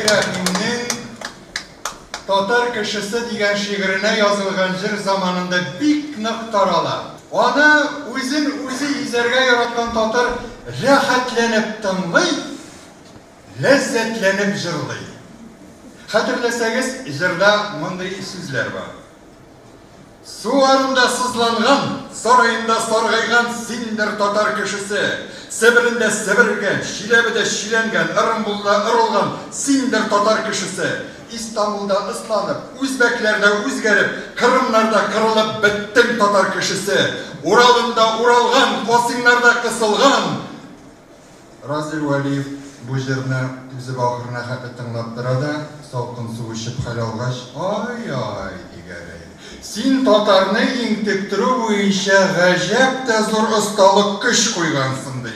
Рәхимнең Татар кешесе дигән шигыренә язылган җыр заманында бик нык тарала. Аны үзен үзе изәргә яраткан татар рәхәтләнеп тыңлый, ләззәтләнеп җырлый. Хәтерләсәгез, җырда мондый сүзләр бар. Су арында сызланган, сараенда саргайган синдер татар кешесе. Себерендә себерелгән, Чиләбедә чиләнгән, Ырымбулда ырылган синдер татар кешесе. Истанбулда ысланып, үзбәкләрдә үзгәреп, Кырымнарда кырылып беттең татар кешесе. Уралында уралган, Касыймнарда кысылган. Разил Вәлиев бу җырны түзеп ахырына хәтле тыңлап тора да, салкын су эчеп хәл алгач, Ай-ай, ди Гәрәй, син татарны интектерү буенча гаҗәп тә зур осталык көч куйгансың, ди.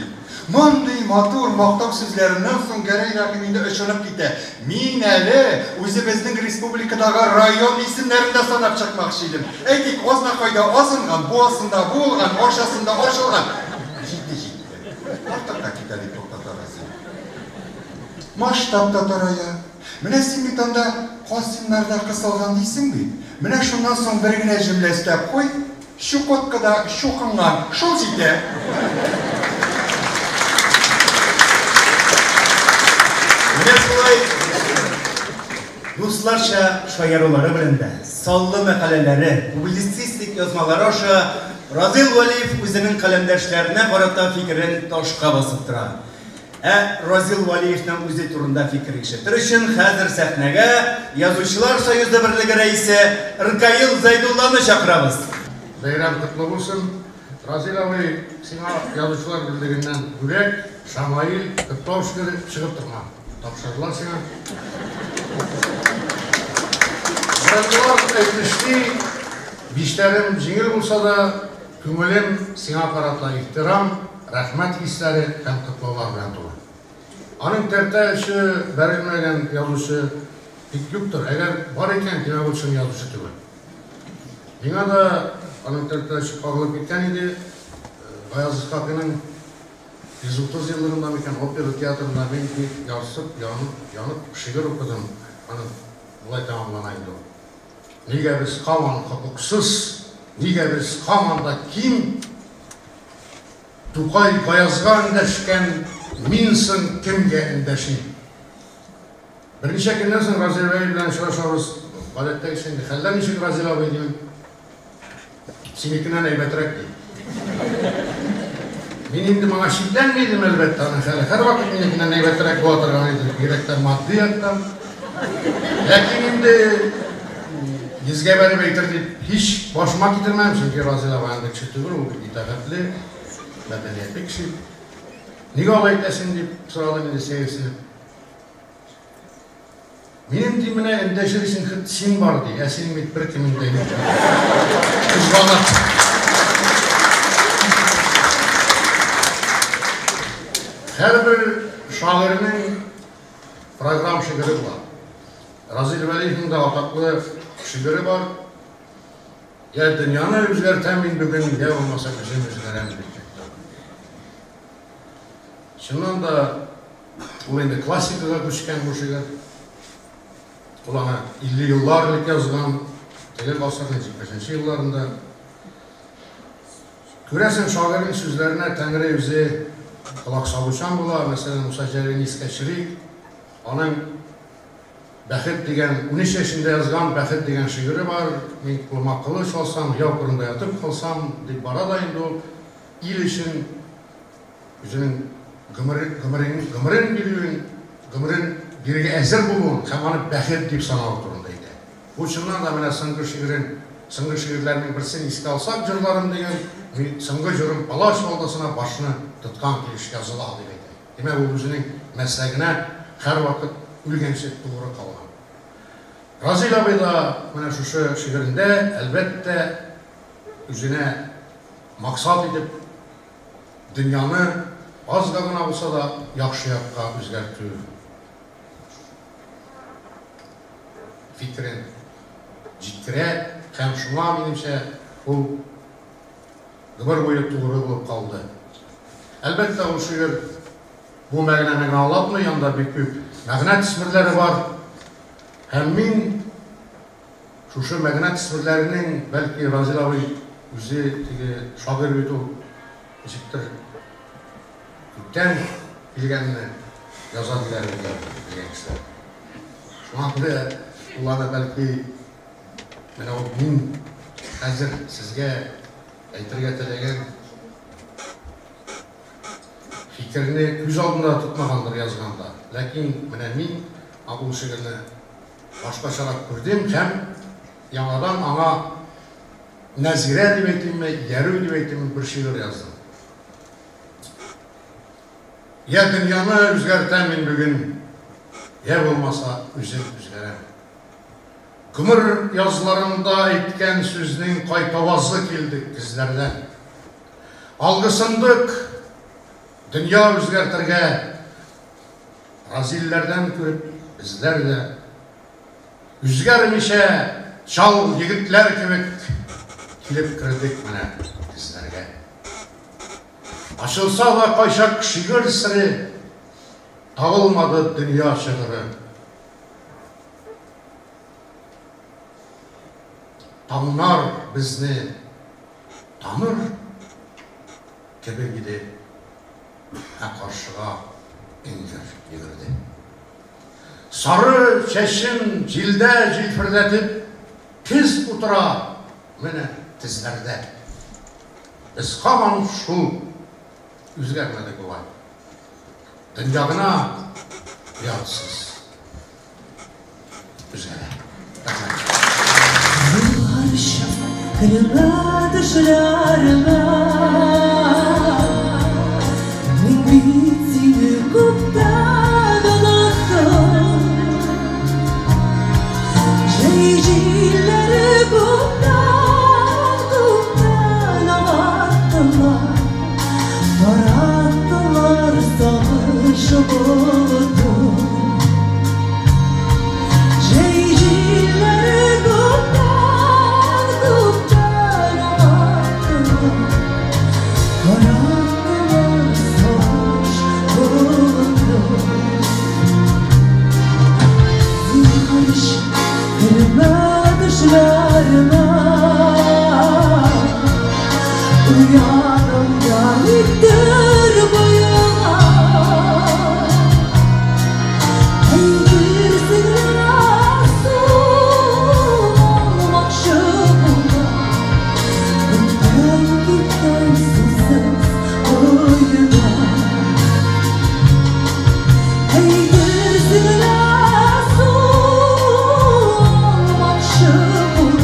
Мондый матур мактау сүзләреннән соң Гәрәй Рәхим инде очынып китә. Мин әле үзебезнең республикадагы район исемнәрен дә санап чыкмакчы идем. Әйтик, Азнакайда азынган, Буасында буылган, Арчасында арчылган. Җитте, җитте. Артыкка китә дип туктата Разил. Масштаб та тарая. Менә син бит анда Касыймнарда кысылган дисең бит. Менә шуннан соң бер генә җөмлә өстәп куй, Чукоткада чукынган, шул җитә. Менә шулай дусларча шаярулары белән дә, саллы мәкаләләре, публицистик язмалары аша Разил Вәлиев үзенең каләмдәшләренә карата фикерен ташка басып тора. Ә Разил Вәлиевнең үзе турында фикер ишетер өчен хәзер сәхнәгә Язучылар союзы берлеге рәисе Ркаил Зәйдулланы чакырабыз. Бәйрәм котлы булсын! Разил абый, сиңа Язучылар берлегеннән бүләк, шамаил, котлау шигыре чыгып торма. Тапшырыла сиңа. Борынгылар әйтмешли, биштәрем җиңел булса да, күңелем сиңа карата ихтирам, рәхмәт хисләре һәм котлаулар белән тулы. Аның тәртә очы бәрелмәгән язучы бик юктыр. Әгәр бар икән, димәк, ул чын язучы түгел. Миңа да аның тәртә очы кагылып киткән иде. Гаяз Исхакыйның 130 еллыгында микән, опера театрында мин бик ярсып, янып, янып шигырь укыдым. Аның болай тәмамлана инде ул. Нигә без һаман хокуксыз, нигә без һаман да ким? Тукай Гаязга эндәшкән, мин соң кемгә эндәшим? Берничә көннән соң Разил абый белән очрашабыз. Гадәттәгечә инде, хәлләр ничек, Разил абый, дим. Синекеннән әйбәтрәк, ди. Мин инде моңа шикләнми идем, әлбәттә, аның хәле һәрвакыт минекеннән әйбәтрәк була торган иде, бигрәк тә матди яктан. Ләкин инде йөзгә бәреп әйтер дип һич башыма китермәдем, чөнки Разил абый андый кеше түгел, ул бик итагатьле, мәдәниятле кеше. Нигә алай әйтәсең, дип сорадым инде сәерсенеп. Минем, ди, менә эндәшер өчен хет син бар, ди, ә синең бит беркемең дә юк. Кызганып. Һәрбер шагыйрьнең программ шигыре була. Разил Вәлиевнең дә атаклы шигыре бар. Я дөньяны үзгәртәм мин бүген, я булмаса үзем үзгәрәм дип. Чыннан да, ул инде классикага күчкән бу шигырь. Ул аны 50 еллар элек язган, теге гасырның 70 нче елларында. Күрәсең, шагыйрьнең сүзләренә Тәңре үзе колак салучан була. Мәсәлән, Муса Җәлилне искә төшерик. Аның Бәхет дигән, 13 яшендә язган Бәхет дигән шигыре бар. Мин кулыма кылыч алсам, яу кырында ятып калсам, дип бара да инде ул. Ил өчен үзенең гомере, гомерен, гомерен бирүен, гомерен бирергә әзер булуын һәм аны бәхет дип санавы турында әйтә. Бу чыннан да менә соңгы шигырен, соңгы шигырьләрнең берсен искә алсак, Җырларым дигән, мин соңгы җырым палач алдасына башны тоткан килеш языла, дип әйтә. Димәк, ул үзенең мәсләгенә һәрвакыт үлгәнче тугры калган. Разил абый да менә шушы шигырендә, әлбәттә, үзенә максат итеп дөньяны азга гына булса да яхшы якка үзгәртү фикерен җиткерә һәм шуңа, минемчә, ул гомер буе тугры булып калды. Әлбәттә, ул шигырь бу мәгънәне генә аңлатмый, анда бик күп мәгънә төсмерләре бар. Һәм мин шушы мәгънә төсмерләренең, бәлки Разил абый үзе теге шагыйрь бит ул, ничектер күптән килгәнне яза диләр бит әле, дигән кешеләр. Шуңа күрә ул аны бәлки менә ул мин хәзер сезгә әйтергә теләгән фикерне күз алдында тотмагандыр язганда. Ләкин менә мин ул шигырьне башкачарак күрдем һәм яңадан аңа нәзирә дип әйтимме, иярү дип әйтимме, бер шигырь яздым. Я дөньяны үзгәртәм мин бүген, я булмаса үзем үзгәрәм. Гомер язларында әйткән сүзнең кайтавазы килде күзләрдән. Алгысындык дөнья үзгәртергә, Разилләрдән күреп безләр дә үзгәрмичә чал егетләр кебек килеп кердек менә күзләргә. Ачылса да кайчак шигырь сере, табылмады дөнья чыгыры. Таңнар безне таныр кебек иде, ә каршыга эңгер йөгерде. Сары чәчен җилдә җилфердәтеп, тез утыра менә тезләрдә. Без һаман шул үзгәрмәдек бугай. Дөнья гына оятсыз үзгәрә. Рәхмәт. Зинһар кермә төшләремә, мин бит сине күптән оныттым. Җәй җилләре күптән, күптән агаттылар, тараттылар сагыш болытын. Җәй җилләре күптән, күптән агаттылар, тараттылар сагыш болытын. Зинһар кермә төшләремә, уянымда никтер боегам. Әйтерсең лә су алмакчы булам, күптән киткән сусыз коега. Әйтерсең лә су алмакчы булам,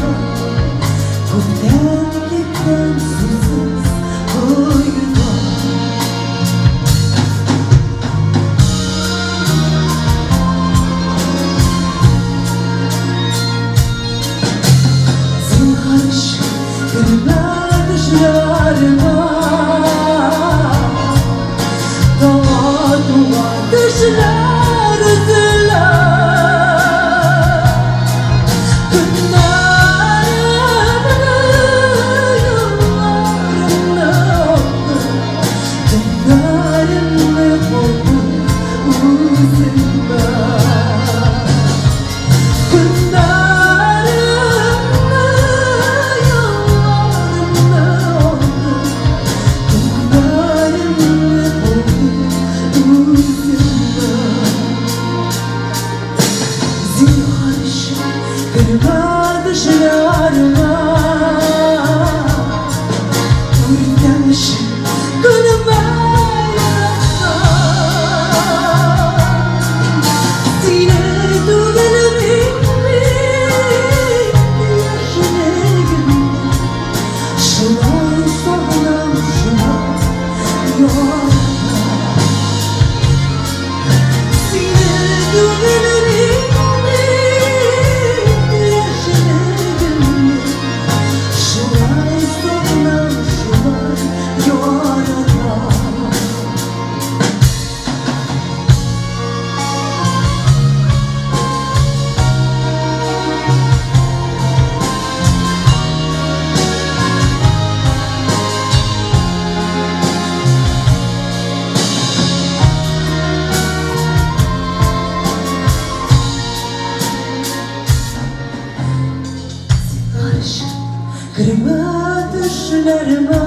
Кермә төшләремә.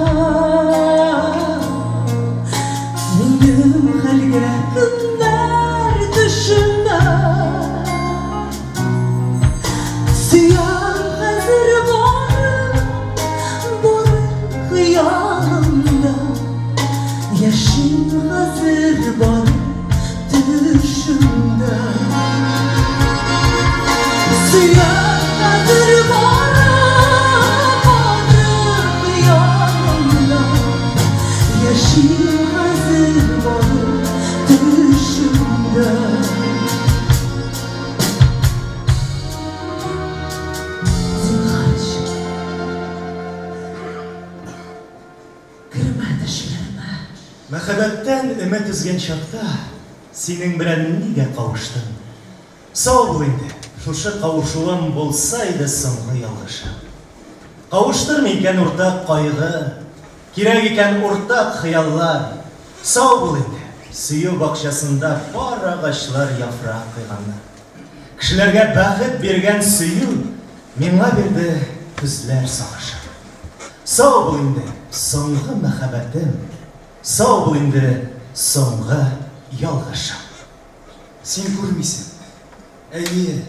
Минем хәлгә кемнәр төшенә? Сөям хәзер бары, бары хыялымда. Яшим хәзер бары төшемдә. Сөям хәзер бары, бары хыялымда. Яшим хәзер бары төшемдә. Зинһар өчен кермә төшләремә. Мәхәббәттән өмет өзгән чакта синең белән нигә кавыштым? Сау бул инде, шушы кавышуым булса иде соңгы ялгышым. Кавыштырмый икән уртак кайгы, кирәк икән уртак хыяллар. Сау бул инде, сөю бакчасында бар агачлар яфрак койганнар. Кешеләргә бәхет биргән сөю миңа бирде күзләр сагышы. Сау бул инде, соңгы мәхәббәтем. Сау бул инде, соңгы ялгышым. Син күрмисең. Әйе,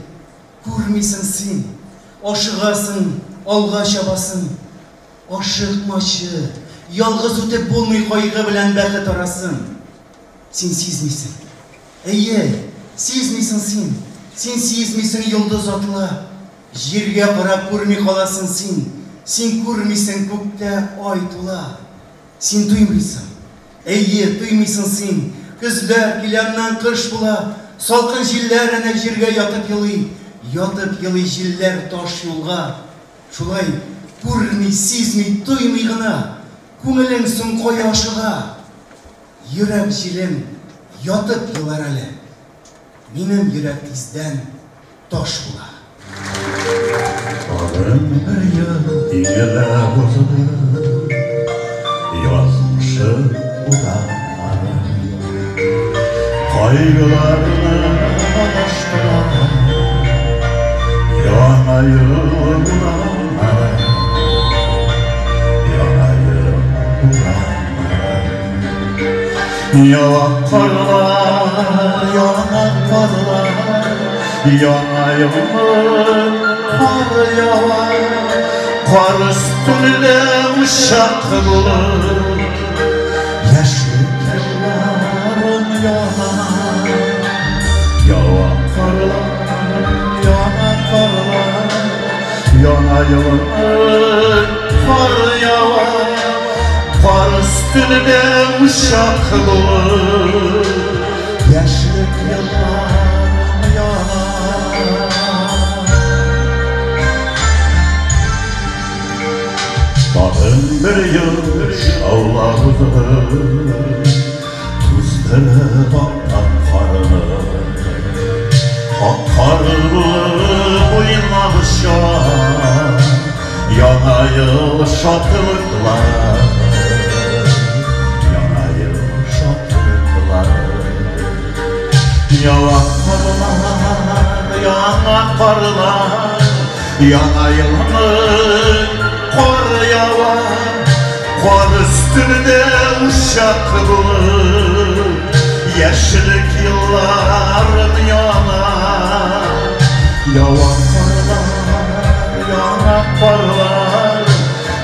күрмисең син. Ашыгасың, алга чабасың. Ашыкмачы, ялгыз үтеп булмый кайгы белән бәхет арасын. Син сизмисең. Әйе, сизмисең син. Син сизмисең, йолдыз атыла. Җиргә карап күрми каласың син. Син күрмисең, күктә ай тула. Син туймыйсың. Әйе, туймыйсың син. Көзләр килә, аннан кыш була. Салкын җилләр әнә җиргә ятып елый. Ятып елый җилләр таш юлга. Шулай күрми, сизми, тоймый гына. Күңелең соң кая ашыга? Йөрәк җилем ятып елар әле. Минем йөрәк тиздән таш була. Тагын бер ел тигеләп узды, язмышы урамнары. Кайгыларны адаштыра, Яңа ел урамнары, Яңа ел урамнары. Яңа карлар, яңа карлар, Яңа елның кар ява, кар өстендә учак булып, яшьлек елларым яна. Яңа карлар, яңа карлар, Яңа елның кар ява, кар өстендә учак булып, яшьлек елларым яна. Тагын бер ел шаулап узды, туздырып ак карны. Ак кар булып уйнап оча, Яңа ел шатлыклары, Яңа ел шатлыклары. Яңа карлар, яңа карлар, Яңа елның кар ява, кар өстендә учак булып, яшьлек елларым яна. Яңа карлар, яңа карлар,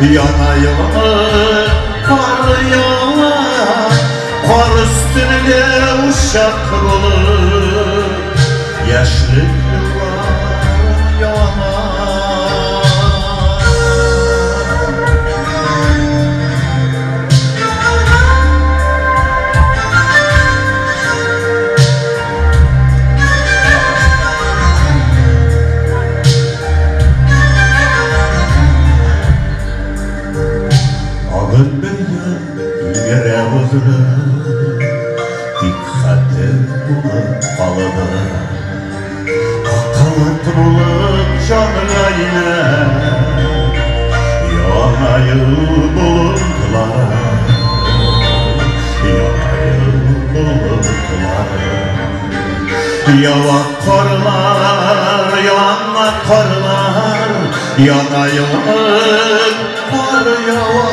Яңа елның кар ява, кар өстендә учак булып, яшьлек елларым яна. Тагын бер ел йөгерә узды, тик хәтер булып калды. Акыллы булып җанга инә, Яңа ел болытлары, Яңа ел болытлары. Яңа карлар, яңа карлар, Яңа елның кары ява,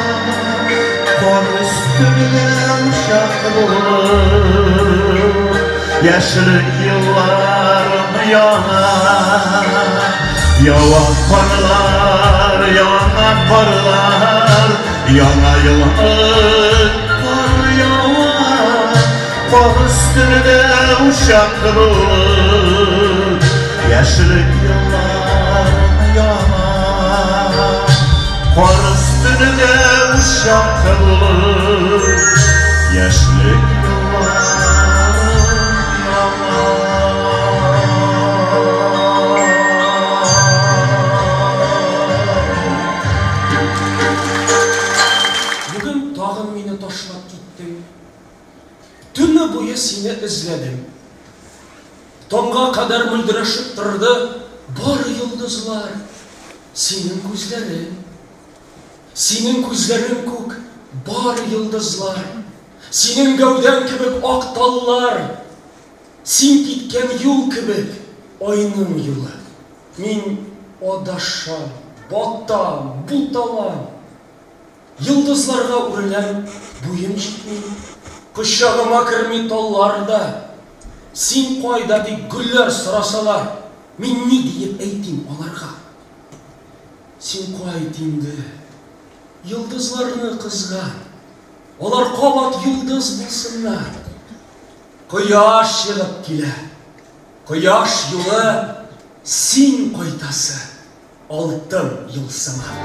кар өстенә учак булып, яшьлек елларым яна. Ява карлар, яңа карлар, яңа елның кары ява, кар өстенә учак булып, яшьлек елларым яна. Кар өстенә учак булып, яшьлек елларым яна. Бүген тагын мине ташлап киттең. Төне буе сине эзләдем. Таңга кадәр мөлдерәшеп торды бар йолдызлар. Синең күзләрең. Синең күзләрең күк бар йолдызлар. Синең гәүдәң кебек ак таллар. Син киткән юл кебек айның юлы. Мин адашам, батам, буталам. Йолдызларга үреләм, буем җитми. Кочагыма керми таллар да. Син кайда дип гөлләр сорасалар, мин ни диеп әйтим аларга? Син кайт инде, йолдызларны кызган. Алар кабат йолдыз булсыннар. Кояш чыгып килә. Кояш юлы син кайтасы алтын юл сыман.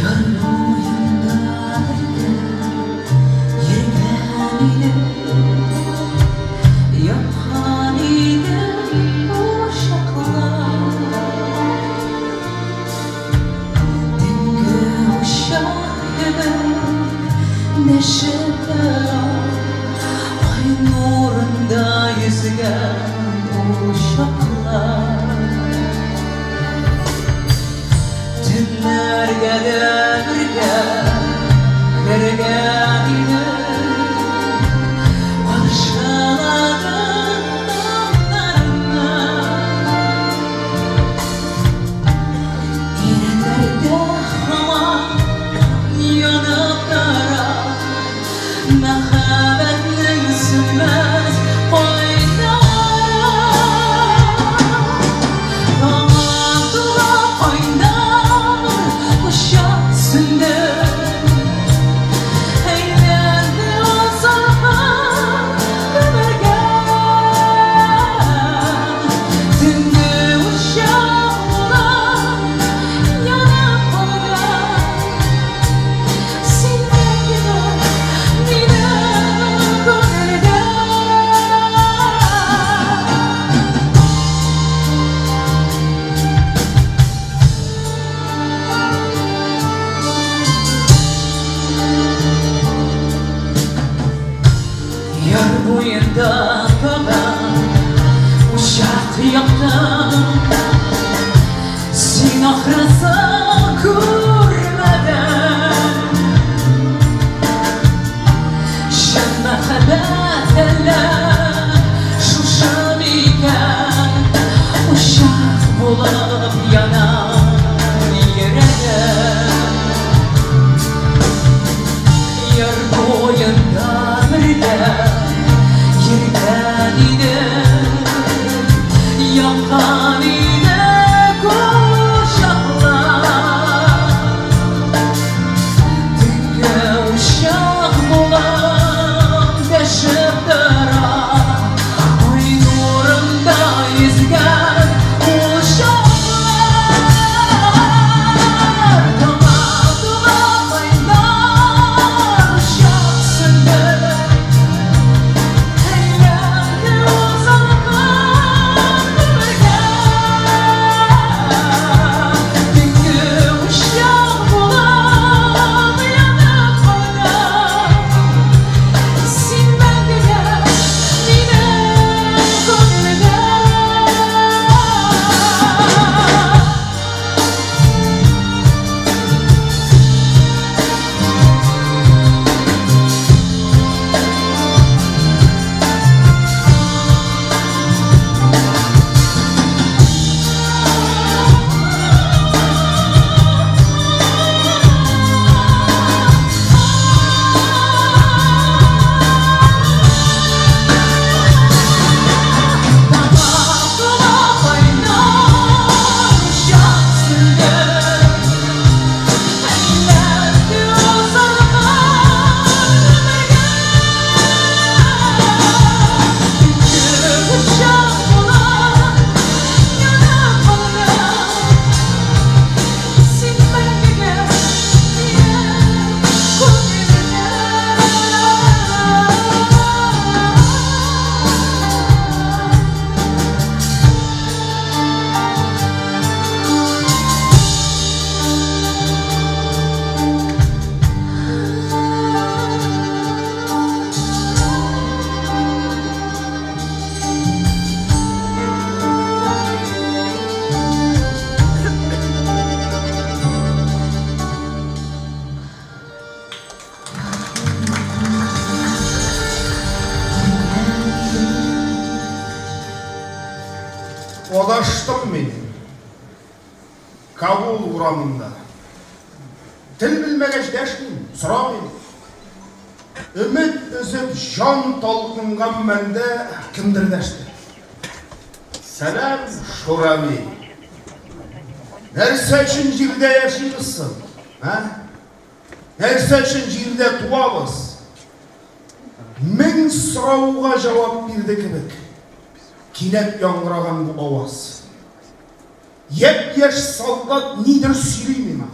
Яр буенда бергә йөргән идек, япкан идек учаклар. Төнге учак кебек дәшеп тора, ай нурында йөзгән учаклар. Төннәргә дә бергә кергән идек, каршыладык таңнарны. Иреннәрдә һаман янып тора мәхәббәтнең сүнмәс кайнары. Таңы тула кайнар учак урамында. Тел белмәгәч дәшмим, сорамыйм. Өмет өзеп җан талкынган мәлдә кемдер дәште. Сәлам, Шурави. Нәрсә өчен җирдә яшибез соң? Ә? Нәрсә өчен җирдә туабыз? Мең сорауга җавап бирде кебек. Кинәт яңгыраган бу аваз. Япь-яшь солдат нидер сөйли миңа.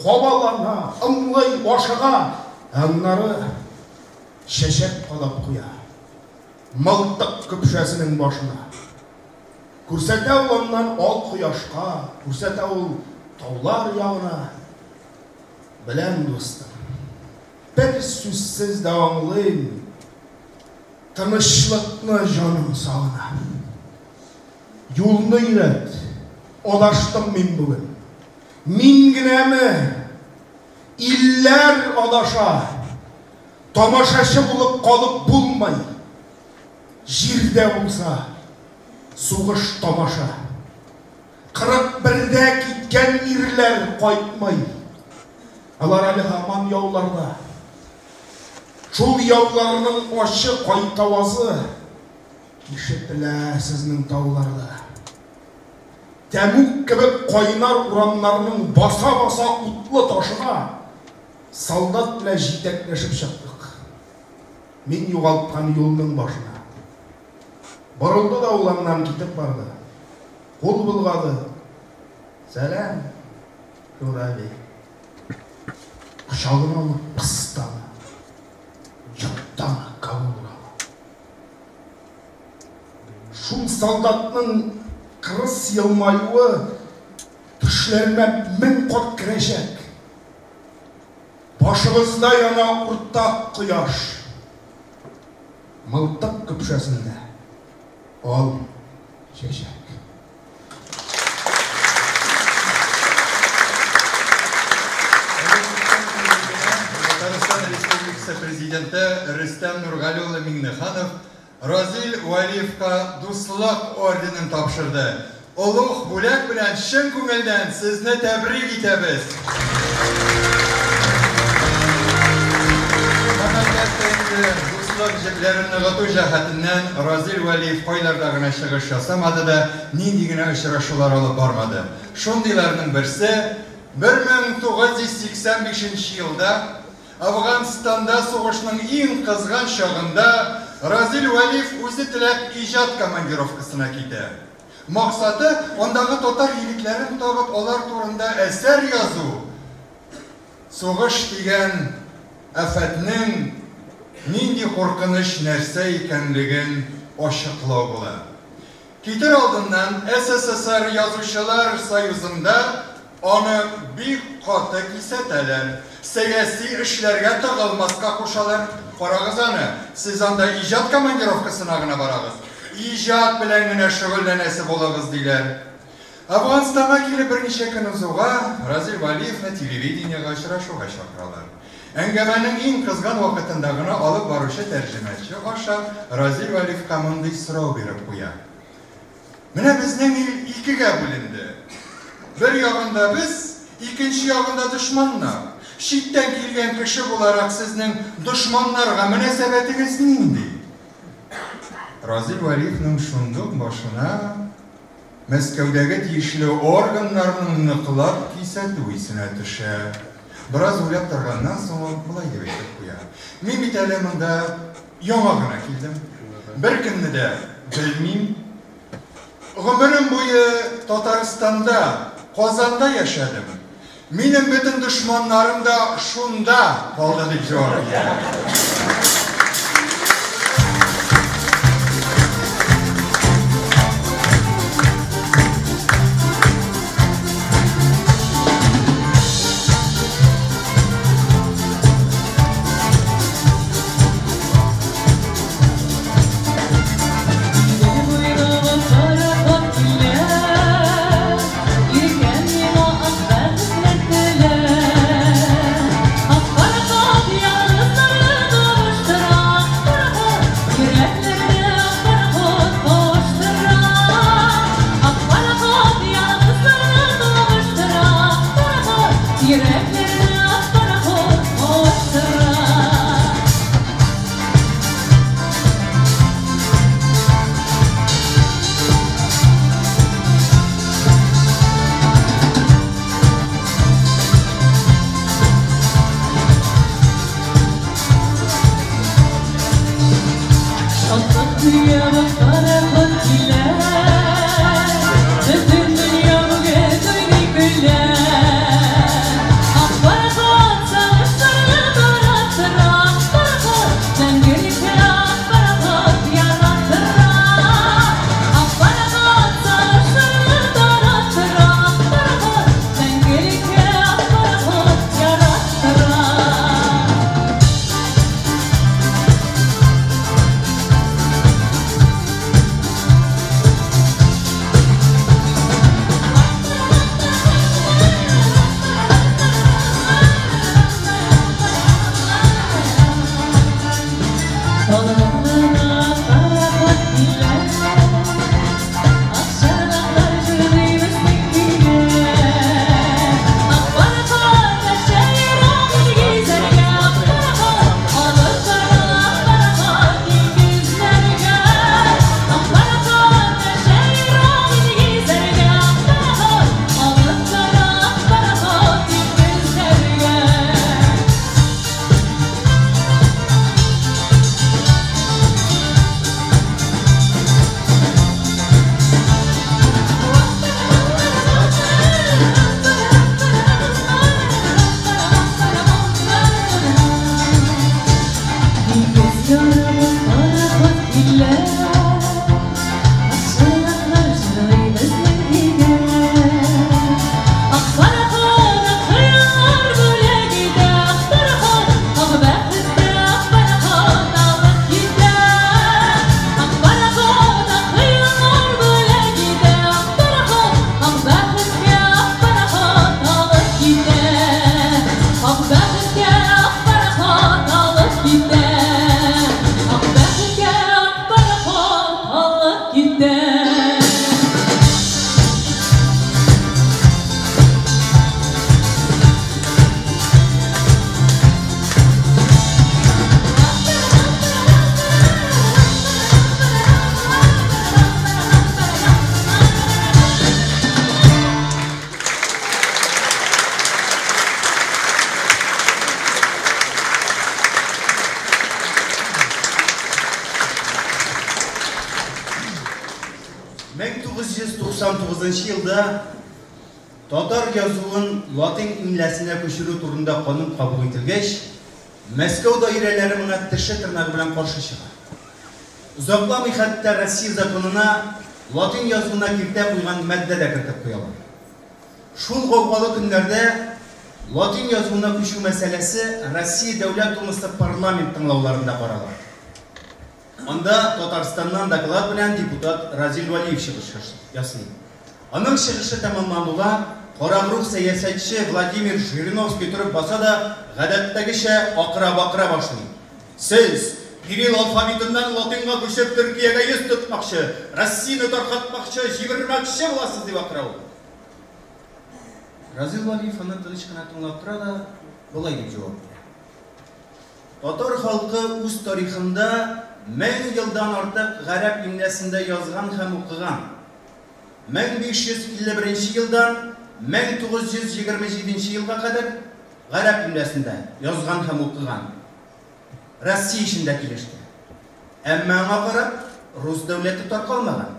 Кабалана, ымлый, ашыга, ә аннары чәчәк кадап куя. Мылтык көпшәсенең башына. Күрсәтә ул аннан ал кояшка, күрсәтә ул таулар ягына. Беләм, дустым, бер сүзсез дә аңлыйм, тынычлыкны җаным сагына. Юлны өйрәт, адаштым мин бүген. Мин генәме? Илләр адаша. Тамашачы булып калып булмый. Җирдә булса, сугыш тамаша. 41-дә киткән ирләр кайтмый. Алар әле һаман яуларда. Шул яуларның ачы кайтавазы ишетелә сезнең тауларда. Тәмуг кебек кайнар урамнарның баса-баса утлы ташына солдат белән җитәкләшеп чыктык. Мин югалткан юлның башына. Борылды да ул аннан китеп барды. Кул болгады. Сәлам, Шурави. Кочагына алып кысты аны. Йотты аны Кабул урамы. Шул солдатның кырыс елмаюы төшләремә мең кат керәчәк. Башыбызда яна уртак кояш. Мылтык көпшәсендә ал чәчәк. Татарстан Республикасы Президенты Рөстәм Нургали улы Миңнеханов Разил Вәлиевка Дуслык орденын тапшырды. Олуг бүләк белән чын күңелдән сезне тәбрик итәбез! Һәм әлбәттә инде, дуслык җепләрен ныгыту җәһәтеннән Разил Вәлиев кайларда гына чыгыш ясамады да, нинди генә очрашулар алып бармады. Шундыйларның берсе, 1985 нче елда Әфганстанда сугышның иң кызган чагында Разил Вәлиев үзе теләп иҗат командировкасына китә. Максаты, андагы татар егетләрен табып, алар турында әсәр язу, сугыш дигән афәтнең нинди куркыныч нәрсә икәнлеген ачыклау була. Китер алдыннан СССР Язучылар союзында аны бик каты кисәтәләр, сәяси эшләргә тыгылмаска кушалар. Карагыз аны, сез анда иҗат командировкасына гына барагыз, иҗат белән генә шөгыльләнәсе булыгыз, диләр. Әфганстанга килеп берничә көн узуга, Разил Вәлиевны телевидениегә очрашуга чакыралар. Әңгәмәнең иң кызган вакытында гына алып баручы тәрҗемәче аша Разил Вәлиевка мондый сорау биреп куя. Менә безнең ил икегә бүленде. Бер ягында без, икенче ягында дошманнар. Читтән килгән кеше буларак сезнең дошманнарга мөнәсәбәтегез нинди? Разил Вәлиевның шундук башына Мәскәүдәге тиешле органнарның ныклап кисәтү исенә төшә. Бераз уйлап торганнан соң ул болай дип әйтеп куя, Мин бит әле монда яңа гына килдем. Беркемне дә белмим. Гомерем буе Татарстанда, Казанда яшәдем. Минем бөтен дошманнарым да шунда калды, дип җавап бирә. Йөрәкләрне ак пароход кавыштыра. Шатлык төяп ак пароход килә, Бөтен дөнья бүген уйный көлә. Ак пароход сагышларны тараттыра, Ак пароход мәңгелеккә ак пароход яраттыра. Ак пароход сагышларны тараттыра, Ак пароход мәңгелеккә ак пароход яраттыра. Талгын пароход килә, Акчарлаклар җырлый безнең көйгә. Ак пароход нәчә ерак илгизәргә, Ак пароход алып бара ак пароход диңгезләргә. Ак пароход нәчә ерак илгизәргә, Ак пароход алып бара ак пароход диңгезләргә. Диңгез ярып пароход килә, Акчарлаклар җырлый безнең көйгә. Ак пароход ак хыяллар бүләк итә, Ак пароход ак бәхеткә ак пароход алып китә. Ак пароход ак хыяллар бүләк итә, Ак пароход ак бәхеткә ак пароход алып китә. Ак бәхеткә ак пароход алып китә. Ак бәхеткә ак пароход алып китә. Мең 999 елда татар язуын латин имләсенә күчерү турында канун кабул ителгәч, Мәскәү даирәләре моңа теше тырнагы белән каршы чыга. Озакламый хәтта Россия законына латин язуына киртә куйган маддә дә кертеп куялар. Шул гаугалы көннәрдә латин язуына күчү мәсьәләсе Россия Дәүләт Думасы парламент тыңлауларында карала. Анда Татарстаннан доклад белән депутат Разил Вәлиев чыгыш ясый. Аның чыгышы тәмамлануга карагруһ сәясәтче Владимир Жириновский торып баса да, гадәттәгечә акыра-бакыра башлый. Сез Кирилл алфавитыннан латинга күчеп Төркиягә йөз тотмакчы, Россияне таркатмакчы, җимермәкче буласыз, дип акыра ул. Разил Вәлиев аны тыныч кына тыңлап тора да, болай дип җавап бирә. Татар халкы үз тарихында 1000 елдан артык гарәп имләсендә язган һәм укыган. 1551 елдан 1927 елга кадәр гарәп имләсендә язган һәм укыган. Россия эчендә килеште. Әмма аңа карап рус дәүләте таркалмаган.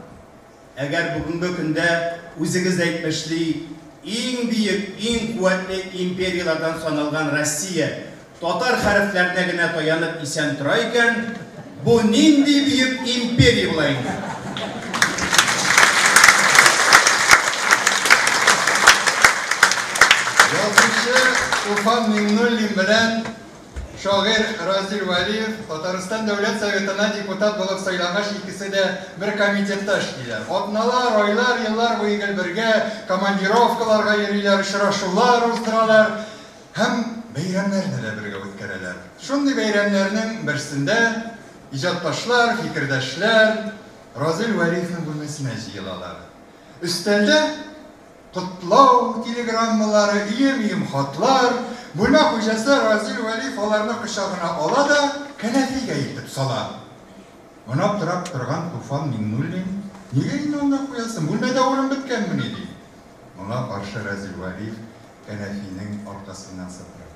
Әгәр бүгенге көндә үзегез әйтмешли, иң бөек, иң куәтле империяләрдән саналган Россия татар хәрефләренә генә таянып исән тора икән, бу нинди бөек империя була инде? Язучы Туфан Миңнуллин белән шагыйрь Разил Вәлиев Татарстан Дәүләт Советына депутат булып сайлангач, икесе дә бер комитетта эшлиләр. Атналар, айлар, еллар буе гел бергә командировкаларга йөриләр, очрашулар уздыралар һәм бәйрәмнәрне дә бергә үткәрәләр. Шундый бәйрәмнәрнең берсендә иҗатташлар, фикердәшләр Разил Вәлиевнең бүлмәсенә җыелалар. Өстәлдә Котлау телеграммалары, өем-өем хатлар. Бүлмә хуҗасы Разил Вәлиев аларны кочагына ала да кәнәфигә илтеп сала. Моны аптырап торган Туфан Миңнуллин, Нигә инде анда куясың, бүлмәдә урын беткәнмени? ди. Моңа каршы Разил Вәлиев кәнәфинең аркасыннан сыпырып.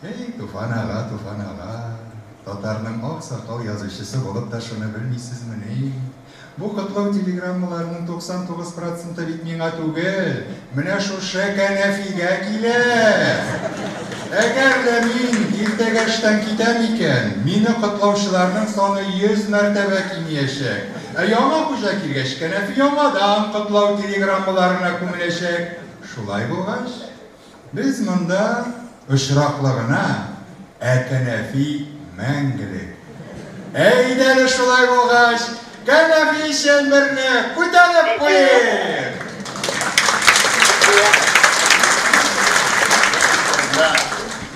Әй, Туфан ага, Туфан ага, татарның аксакал язучысы булып та шуны белмисезмени? Бу котлау телеграммаларының 99 проценты бит миңа түгел, менә шушы кәнәфигә килә! Әгәр дә мин иртәгә эштән китәм икән, мине котлаучыларның саны 100 мәртәбә кимиячәк. Ә яңа хуҗа килгәч, кәнәфи яңадан котлау телеграммаларына күмеләчәк. Шулай булгач, Без монда очраклы гына, ә кәнәфи мәңгелек. Әйдә әле шулай булгач, кәнәфи өчен берне күтәреп куйыйк! Менә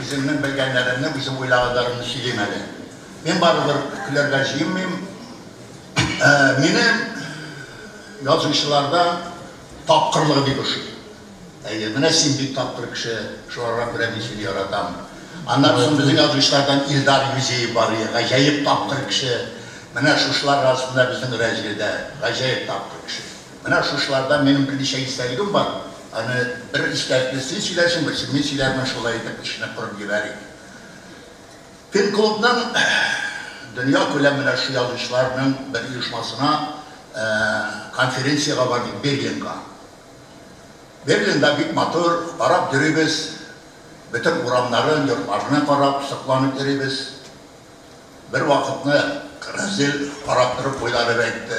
үземнең белгәннәремне, үзем уйлаганнарымны сөйлим әле. Мин барыбер көләргә җыенмыйм. Мине язучыларда тапкырлыгы бик ошый. Әйе, менә син бик тапкыр кеше, шуларга күрә мин сине яратам. Аннары соң безнең язучылардан Илдар Юзеев бар, гаҗәеп тапкыр кеше. Менә шушылар арасында безнең Рәзил дә гаҗәеп тапкыр кеше. Менә шушылардан минем берничә истәлегем бар. Аны бер истәлекне син сөйләрсең, берсен мин сөйләрмен, шулай итеп эшне корып җибәрик. Пен-клубның дөнья күләм менә шу язучыларның бер оешмасына конференциягә бардык Берлинга. Берлинда бик матур, карап йөрибез, бөтен урамнарын, йортларны карап, сокланып йөрибез. Бер вакытны Разил карап торып уйланып әйтте,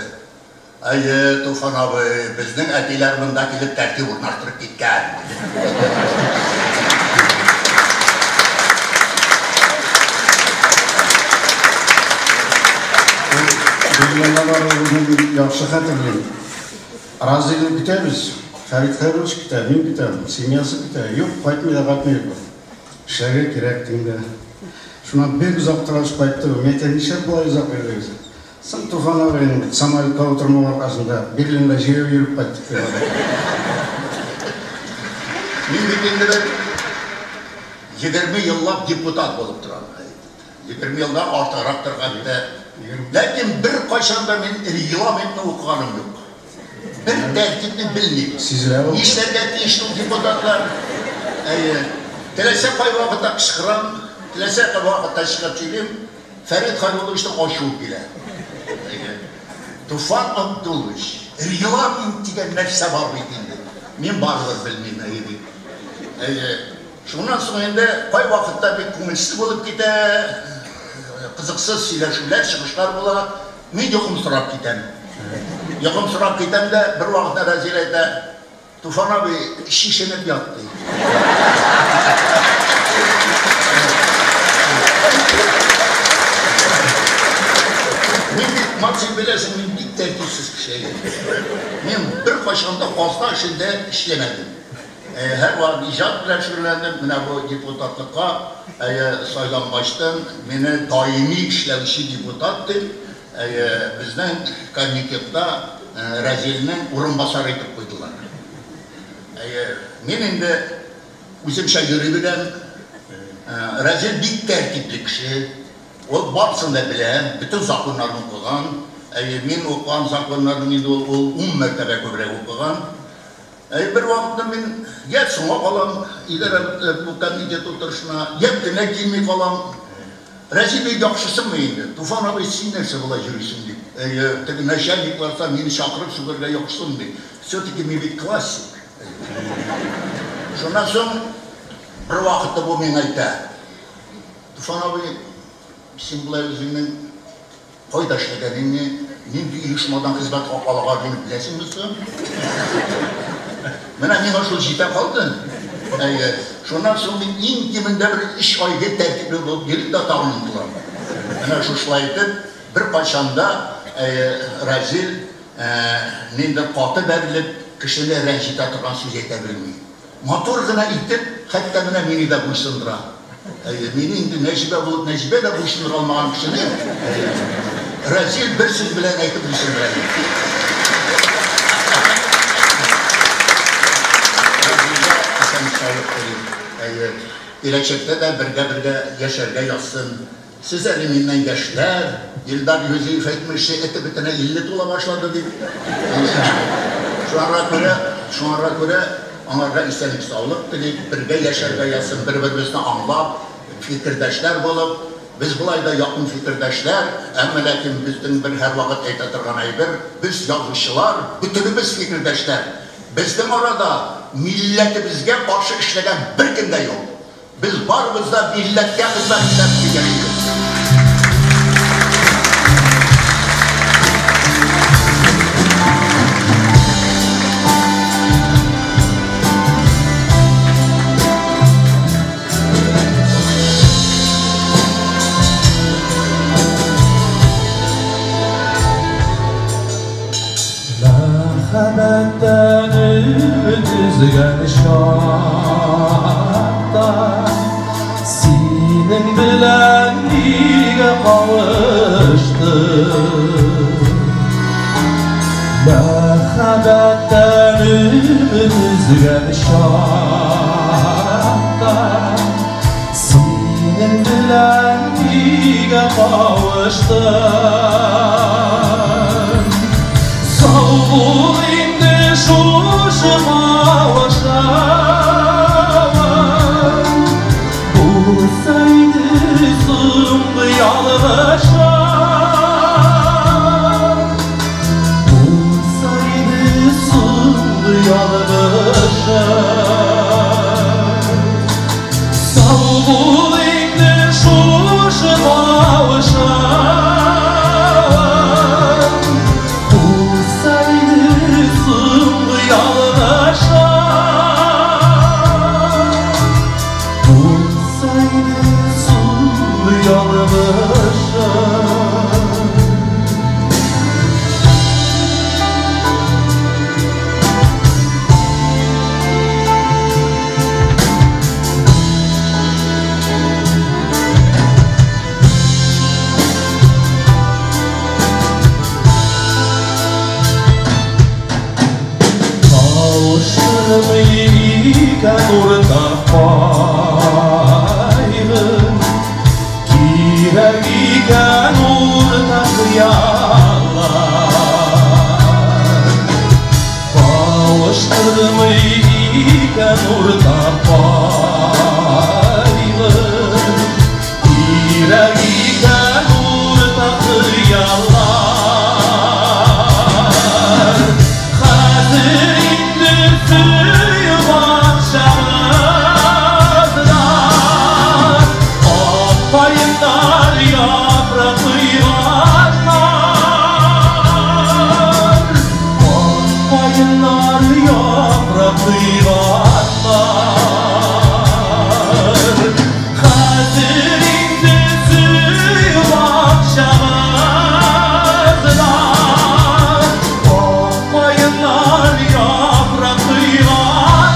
Әйе, Туфан абый, безнең әтиләр монда килеп тәртип урнаштырып киткән. Берлинга баруыбызны мин яхшы хәтерлим. Разыйны көтәбез. Фәрит Хәйруллович көтә, мин көтәм, семьясы көтә. Юк, кайтмый да кайтмый бу. Эшләргә кирәк дим дә. Шуннан бик озак торгач кайтты бу. Мин әйтәм, нишләп болай озак йөрдегез? Соң, Туфан абыйның бит самолетка утырмау аркасында Берлинда җәяү йөреп кайттык, ди. Мин бит инде бер 20 еллап депутат булып торам. 20 елдан артыграктыр хәтта. Ләкин беркайчан да мин регламентны укыганым юк. Бер тәртипне белмим. Сизелә ул. Нишләргә тиеш ул депутатлар? Әйе. Теләсә кай вакытта кычкырам, теләсә кай вакытта чыгып сөйлим. Фәрит Хәйрулловичның ачуы килә. Әйе. Туфан Абдуллович, регламент дигән нәрсә бар бит инде. Мин барыбер белмим, әйе бит. Әйе. Шуннан соң инде кайвакытта бик күңелсез булып китә, кызыксыз сөйләшүләр, чыгышлар була. Мин йокымсырап китәм. Йокымсырап китәм дә, бервакытта Рәзил әйтә, Туфан абый, чишенеп ят, ди. Мин бит, Максим, беләсең, мин бик тәртипсез кеше. Мин беркайчан да казна эшендә эшләмәдем. Һәрвакыт иҗат белән шөгыльләндем. Менә бу депутатлыкка сайлангачтын, мине даими эшләүче депутат дип, безнең комитетта Рәзилнең урынбасары итеп куйдылар. Мин инде үземчә йөри беләм. Рәзил бик тәртипле кеше. Ул барысын да белә, бөтен законнарны укыган. Мин укыган законнарның инде ул ун мәртәбә күбрәк укыган. Әй, бер вакытны мин йә соңга калам, идарә бу комитет утырышына, йә бөтенләй килми калам. Рәзил бик яхшысыңмы инде? Туфан абый, син нәрсә болай йөрисең, дип. Әйе, теге начальник барса, мине чакырып сүгәргә яхшысыңмы? Все-таки мин бит классик. Шуннан соң бер вакытны бу миңа әйтә, Туфан абый, син болай үзеңнең Кайда эшләгәнеңне, нинди оешмадан хезмәт хакы алганыңны беләсеңме соң? Менә миңа шул җитә калды. Әйе. Шуннан соң мин иң кимендә бер өч ай гел тәртипле булып йөрим дә тагын онытылам. Менә шушылай итеп, беркайчан да Разил ниндидер каты бәрелеп, кешене рәнҗетә торган сүз әйтә белми. Матур гына итеп, хәтта менә мине дә буйсындыра. Әйе, мине инде Нәҗибә булып Нәҗибә дә буйсындыра алмаган кешене, әйе, Разил бер сүз белән әйтеп буйсындыра инде. саулык телим. Әйе, киләчәктә дә бергә-бергә яшәргә язсын. Сез әле миннән яшьләр, Илдар Юзиев әйтмешли, эте бетенә 50 тула башлады дип. Шуңарга күрә, шуңарга күрә аңарга исәнлек саулык телик, бергә яшәргә язсын, бер-беребезне аңлап, фикердәшләр булып, без болай да якын фикердәшләр, әмма ләкин безнең бер һәрвакыт әйтә торган әйбер, без язучылар, бөтенебез фикердәшләр. Безнең арада милләтебезгә каршы эшләгән беркем дә юк. Без барыбыз да милләткә хезмәт итәбез яшибез. Мәхәббәттән өмет өзгән чакта синең белән нигә кавыштым? Мәхәббәттән өмет өзгән чакта синең белән нигә кавыштым? Сау бул инде шушы кавышам, булса иде соңгы ялгышым, булса иде соңгы ялгышым. Сау бул инде шушы кавышам, булса иде соңгы ялгышым, булса иде соңгы ялгышым. Кавыштырмый икән уртак кайгы, кирәк икән уртак хыяллар. Кавыштырмый икән уртак кайгы, кирәк икән уртак хыяллар. Хәзер инде сөю бакчабызда ак каеннар яфрак койганнар, ак каеннар яфрак койганнар. Хәзер инде сөю бакчабызда ак каеннар яфрак койганнар,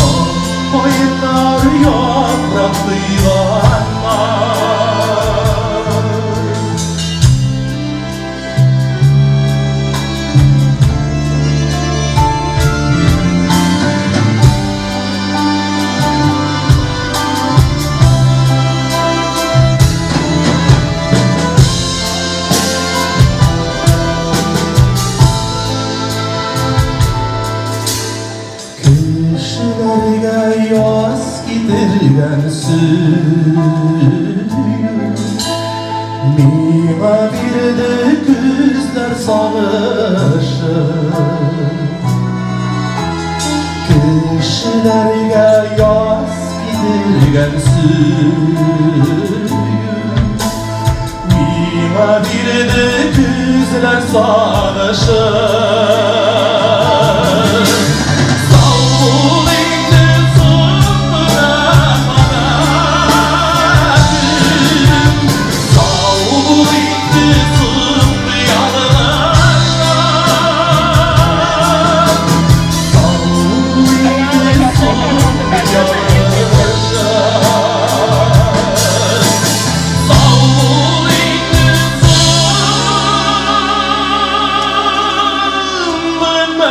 ак каеннар яфрак койганнар. Кешеләргә яз китергән сөю миңа бирде көзләр сагышы. Кешеләргә яз китергән сөю миңа бирде көзләр сагышы. Сау бул инде соңгы мәхәббәтем, сау бул инде соңгы ялгышым, сау бул инде соңгы ялгышым, сау бул инде соңгы мәхәббәтем.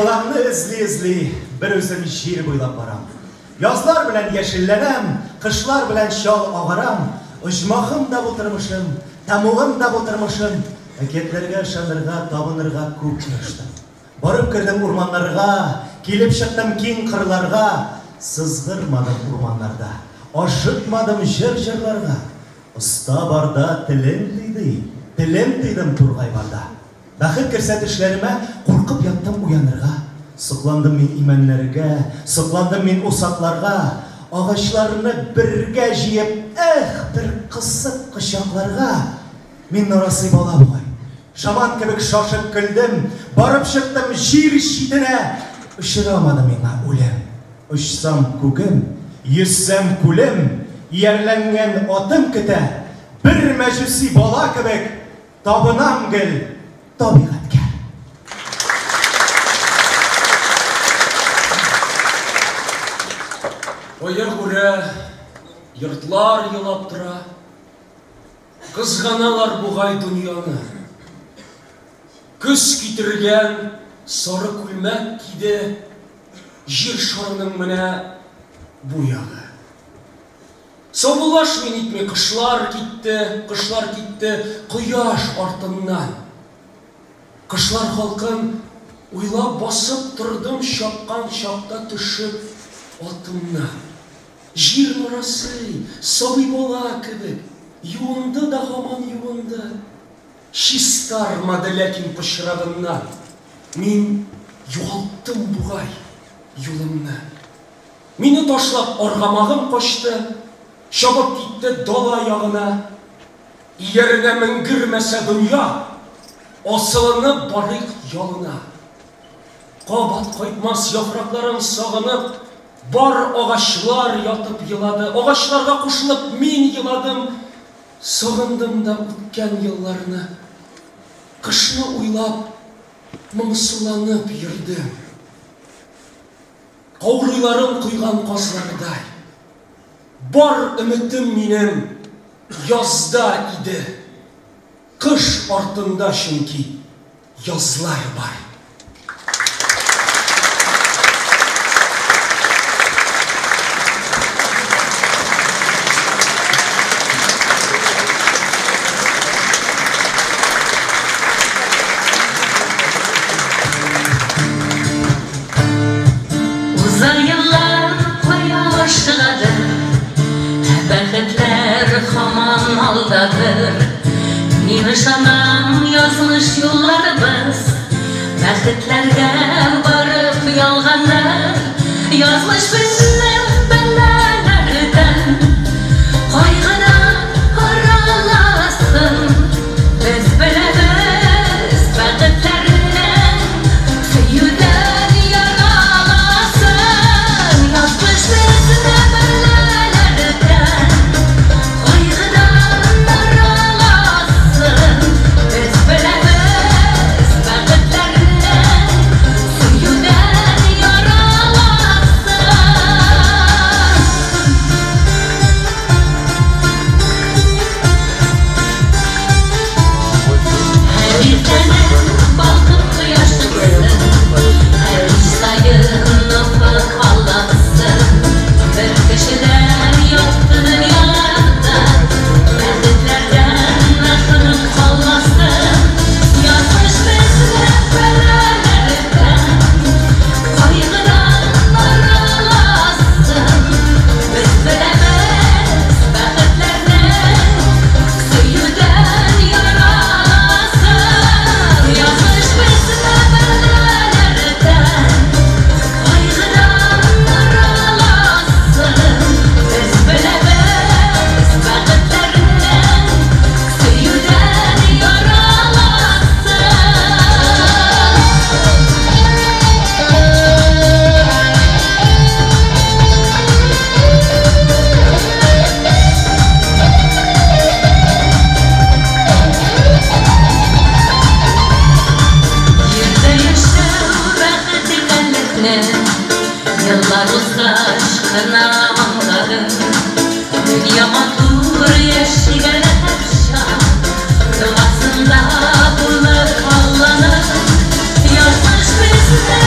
Кыйбламны эзли-эзли, бер үзем җир буйлап барам. Язлар белән яшелләнәм, кышлар белән чал агарам. Оҗмахым да бу тормышым, тәмугым да бу тормышым. Әкиятләргә ышанырга, табынырга күп тырыштым. Барып кердем урманнарга, килеп чыктым киң кырларга. Сызгырмадым урманнарда, ашыкмадым җыр җырларга. Оста барда телем тыйды, телем тыйдым тургай барда. Бәхет керсә төшләремә, куркып яттым уянырга. Сокландым мин имәннәргә, сокландым мин усакларга. Агачларны бергә җыеп, эх, бер кысып кочакларга. Мин нарасый бала бугай. Шаман кебек шашып көлдем, барып чыктым җир читенә. Очрамады миңа үлем. Очсам күгем, йөзсәм күлем, иярләнгән атым көтә. Бер мәҗүси бала кебек табынам гел табигатькә. Аягүрә йортлар елап тора. Кызганалар бугай дөньяны. Көз китергән сары күлмәк киде җир шарының менә бу ягы. Саубуллашмый нитми кышлар китте, кышлар китте кояш артыннан. Кышлар халкын уйлап басып тордым чапкан чакта төшеп атымнан. Җир нарасый, сабый бала кебек, юынды да һаман юынды. Чистармады ләкин пычрагыннан. Мин югалттым бугай юлымны. Мине ташлап аргамагым качты, чабып китте дала ягына. Ияренә менгермәсә дөнья, асылынып барыйк ялына. Кабат кайтмас яфракларын сагынып, бар агачлар ятып елады. Агачларга кушылып мин еладым. Сагындым да үткән елларны. Кышны уйлап, моңсуланып йөрдем. Каурыйларын койган казлардай. Бар өметем минем язда иде. Кыш артында чөнки язлар бар. Узган еллар кая ашыгадыр, бәхетләр һаман алдадыр. Мин ышанам, язмыш юлларыбыз бәхетләргә барып ялганыр. Язмыш безне бәлаләрдән, кайгыдан араласын. Без беләбез бәхетләрнең сөюдән яраласын. Язмыш безне бәлаләрдән, кайгыдан араласын. Без беләбез бәхетләрнең сөюдән яраласын. Һәр иртәне балкып кояш чыксын, һәр кич саен офык аллансын. Бер кешедән якты дөньяларда бәхетләрдән мәхрүм калмасын. Язмыш безне бәлаләрдән, кайгыдан араласын. Без беләбез бәхетләрнең сөюдән яраласын. Язмыш безне бәлаләрдән, кайгыдан араласын. Без беләбез бәхетләрнең сөюдән яраласын. Җирдә яшәү бәхет икәнлекне еллар узгач кына аңладым. Дөнья матур яшигә рәхәт чак, догасында булып Алланың. Язмыш безне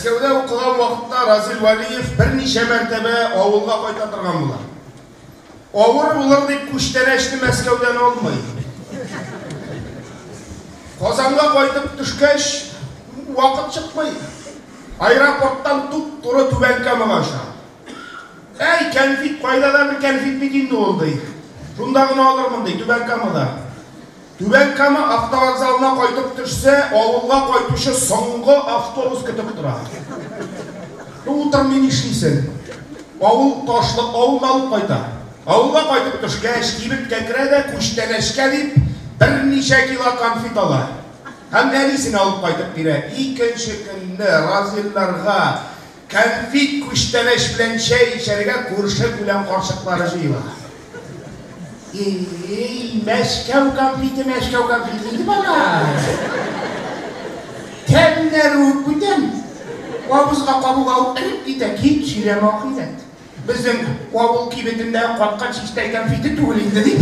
Мәскәүдә укыган вакытта Разил Вәлиев берничә мәртәбә авылга кайта торган була. Авыр булыр дип күчтәнәчне Мәскәүдән алмый. Казанга кайтып төшкәч, вакыт чыкмый. Аэропорттан туп-туры Түбән Камага оча. Әй, кәнфит, кайда да бер кәнфит бит инде ул, ди. Шунда гына алырмын, ди, Түбән Камада. Түбән Кама автовокзалына кайтып төшсә, авылга кайтучы соңгы автобус көтеп тора. Ну, утырмый нишлисең? Авыл ташлык, авылга алып кайта. Авылга кайтып төшкәч, кибеткә керә дә, күчтәнәчкә дип, берничә кило конфет ала. Һәм әнисенә алып кайтып бирә. Икенче көнне Разилларга кәнфит күчтәнәч белән чәй эчәргә күрше-күлән карчыклары җыела. Эй, Мәскәү конфеты, Мәскәү конфеты инде бала. Тәмнәре үк бүтән. Авызга кабуга ук эреп китә, кит сөйләмә ахирәт. Безнең авыл кибетендә каткан чистәй конфеты түгел инде, дип.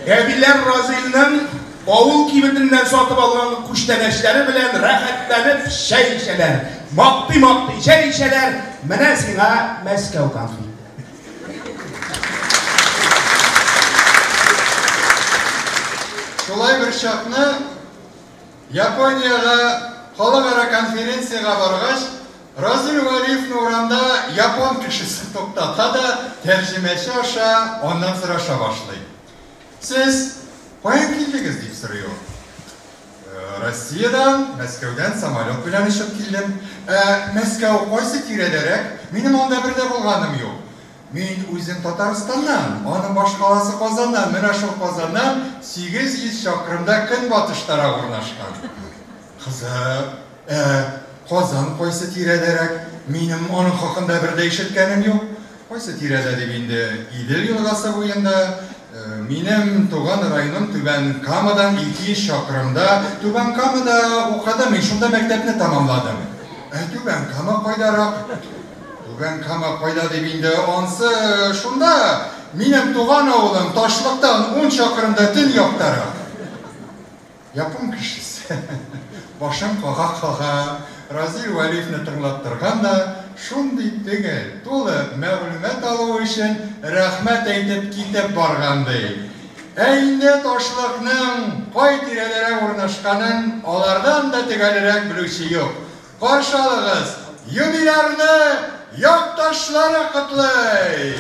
Әбиләр Разилнең авыл кибетеннән сатып алган күчтәнәчләре белән рәхәтләнеп чәй эчәләр. Мактый-мактый чәй эчәләр. Менә сиңа Мәскәү конфеты. Шулай бер чакны Япониягә халыкара конференциягә баргач, Разил Вәлиевны урамда япон кешесе туктата да, тәрҗемәче аша аннан сораша башлый. Сез каян килдегез, дип сорый ул. Россиядән, Мәскәүдән самолет белән очып килдем. Ә Мәскәү кайсы тирәдәрәк? Минем анда бер дә булганым юк. Мин үзем Татарстаннан, аның башкаласы Казаннан, менә шул Казаннан 800 чакрымда көнбатыштарак урнашкан. Кызык, ә Казан кайсы тирәдәрәк? Минем аның хакында бер дә ишеткәнем юк. Кайсы тирәдә дип инде, Идел елгасы буенда. Минем туган районым Түбән Камадан 200 чакрымда. Түбән Камада укыдым, мин шунда мәктәпне тәмамладым. Ә Түбән Кама кайдарак? Түбән Кама кайда дип инде, ансы шунда, минем туган авылым Ташлыктан 10 чакрымда төньяктарак. Япон кешесе башын кага-кага Разил Вәлиевне тыңлап торган да, шундый төгәл, тулы мәгълүмат алуы өчен рәхмәт әйтеп китеп барган, ди. Ә инде Ташлыкның кай тирәдәрәк урнашканын алардан да төгәлрәк белүче юк. Каршы алыгыз, юбилярны якташлары котлый!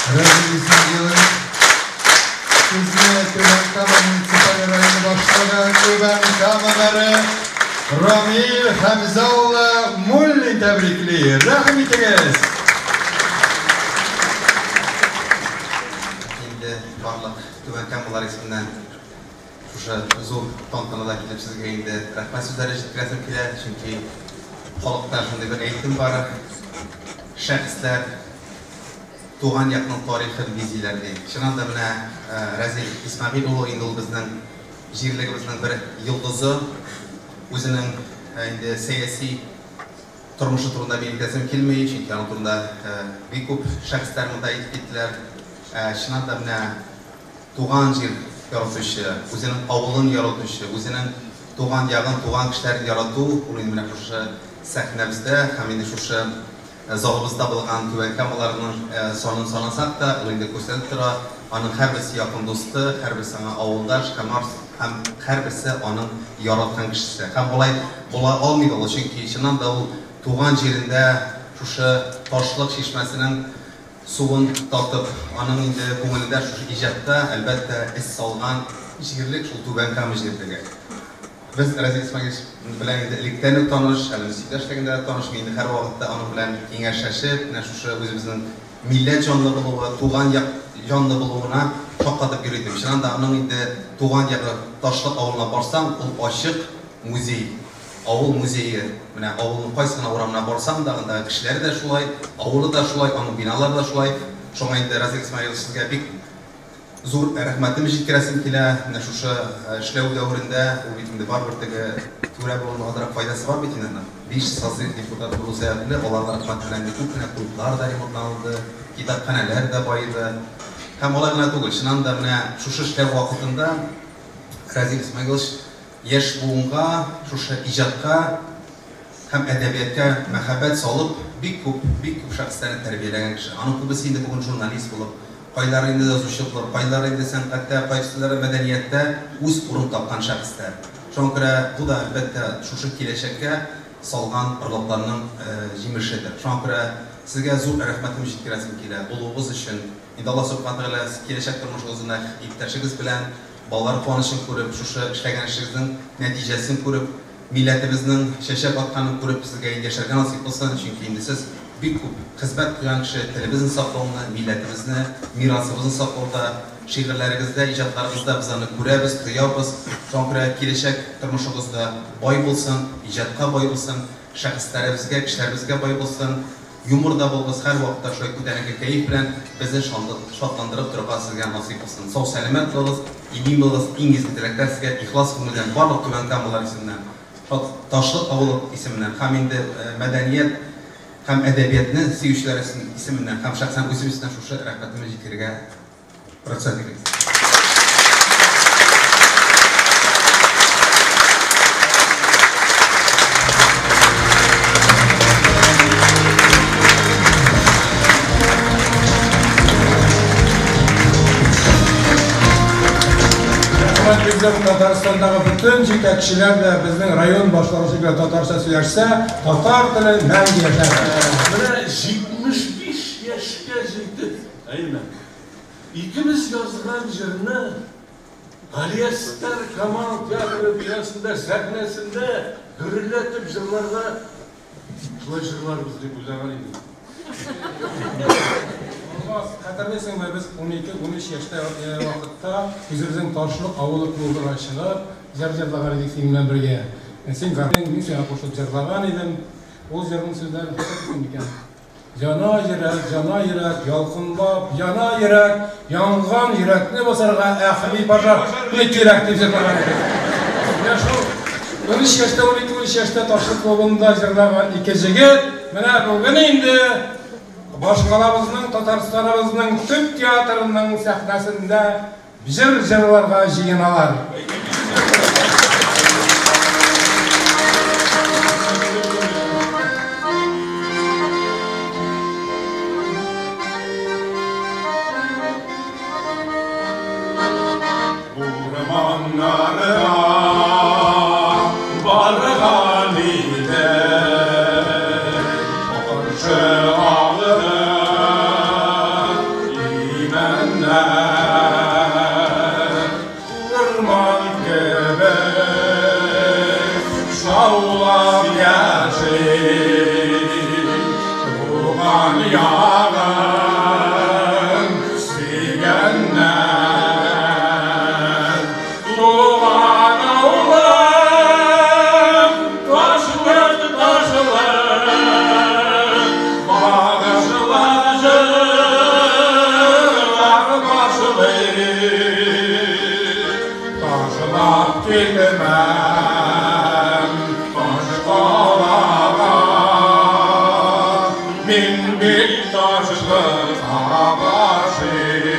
Разил Исмагилович. Сүзне Түбән Кама муниципаль районы башлыгы, Түбән Кама мэры Рамил Хәмзә улы Муллин тәбрикли. Рәхим итегез! Инде барлык Түбән Камалар исеменнән шушы зур тантанада килеп сезгә инде рәхмәт сүзләре җиткерәсем килә, чөнки халыкта шундый бер әйтем бар: шәхесләр туган якның тарихын бизиләр ди. Чыннан да менә Разил Исмәгыйль улы инде ул безнең җирлегебезнең бер йолдызы. Үзенең инде сәяси тормышы турында мин әйтәсем килми, чөнки аның турында бик күп шәхесләр монда әйтеп киттеләр. Чыннан да менә туган җир яратучы, үзенең авылын яратучы, үзенең туган ягын, туган кешеләрен ярату, ул инде менә шушы сәхнәбездә һәм инде шушы залыбызда булган Түбән Камаларның санын санасак та, ул инде күрсәтеп тора, аның һәрберсе якын дусты, һәрберсе аңа авылдаш һәм һәрберсе аның яраткан кешесе. Һәм болай була алмый ул, чөнки чыннан да ул туган җирендә шушы Ташлык чишмәсенең суын татып, аның инде күңелендә шушы иҗатта, әлбәттә, эз салган җирлек шул Түбән Кама җирлеге. Без Разил Исмагилович белән инде электән үк таныш, әле мөстәкыйль эшләгәндә дә таныш. Мин инде һәрвакытта аның белән киңәшләшеп, менә шушы үзебезнең милләт җанлы булуы, туган як җанлы булуына шаккатып йөри идем. Чыннан да аның инде туган ягы Ташлык авылына барсаң, ул ачык музей, авыл музее. Менә авылның кайсы гына урамына барсаң да, андагы кешеләре дә шулай, авылы да шулай, аның биналары да шулай. Шуңа инде Разил Исмагилович сезгә бик зур рәхмәтемне җиткерәсем килә. Менә шушы эшләү дәверендә ул бит инде барыбер теге түрә булуның азрак файдасы бар бит инде аның. 5 созыв депутат булу сәбәпле аларның рәхмәте белән күп кенә клублар да ремонтланылды, китапханәләр дә баеды. Һәм алай гына түгел, чыннан да менә шушы эшләү вакытында Разил Исмагилович яшь буынга, шушы иҗатка һәм әдәбиятка мәхәббәт салып, бик күп, бик күп шәхесләрне тәрбияләгән кеше. Аның күбесе инде бүген журналист булып, кайлары инде язучы булып, кайлары инде сәнгатьтә, кайсылары мәдәнияттә үз урын тапкан шәхесләр. Шуңа күрә бу да әлбәттә шушы киләчәккә салган орлыкларның җимешедер. Шуңа күрә сезгә зур рәхмәтемне җиткерәсем килә булуыгыз өчен. Инде Аллаһ субхана тәгалә киләчәк тормышыгызны иптәшегез белән балалар куанычын күреп, шушы эшләгән эшегезнең нәтиҗәсен күреп, милләтебезнең чәчәк атканын күреп сезгә инде яшәргә насыйп булсын, чөнки инде сез бик күп хезмәт куйган кеше, телебезне саклауны, милләтебезне, мирасыбызны саклауда, шигырьләрегездә, иҗатларыгызда без аны күрәбез, тоябыз. Шуңа күрә киләчәк тормышыгызда бай булсын, иҗатка бай булсын, шәхесләребезгә, кешеләребезгә бай булсын. Юмор да булыгыз, һәр вакытта шулай күтәренке кәеф белән безне шатландырып торырга сезгә насыйп булсын. Сау сәламәт булыгыз, имин булыгыз, иң изге теләкләр сезгә ихлас күңелдән барлык Түбән Камалар исеменнән, Ташлык авылы исеменнән һәм инде мәдәният һәм әдәбиятны сөючеләр исеменнән һәм шәхсән үзем исеменнән шушы рәхмәтемне җиткерергә рөхсәт итегез. Безнең Татарстандагы бөтен җитәкчеләр дә безнең район башлыгы белән татарча сөйләшсә, татар теле мәңге яшәр. Менә 75 яшькә җиттек, әйме? Икебез язган җырны Галиәсгар Камал театры бинасында сәхнәсендә гөрләтеп җырларга шулай җырларбыз дип уйлаган идем. Алмаз, хәтерлисеңме, без 12-13 яшьтә вакытта үзебезнең Ташлык авылы клубына чыгып, җыр җырлаган идек синең белән бергә. Син гармун, мин сиңа кушылып җырлаган идем. Ул җырның сүзләрен хәтерлисең микән? Яна йөрәк, яна йөрәк, ялкынлап, яна йөрәк, янган йөрәкне басарга әхли пожар не кирәк дип җырлаган идек. Менә шул 13 яшьтә, 12-13 яшьтә Ташлык клубында җырлаган ике җегет, менә бүген инде башкалабызның, Татарстаныбызның төп театрының сәхнәсендә җыр җырларга җыеналар. Урманнарга барган идем, каршы алды Ташлап китмәм таш калага. Мин бит ташлыкка гашыйк.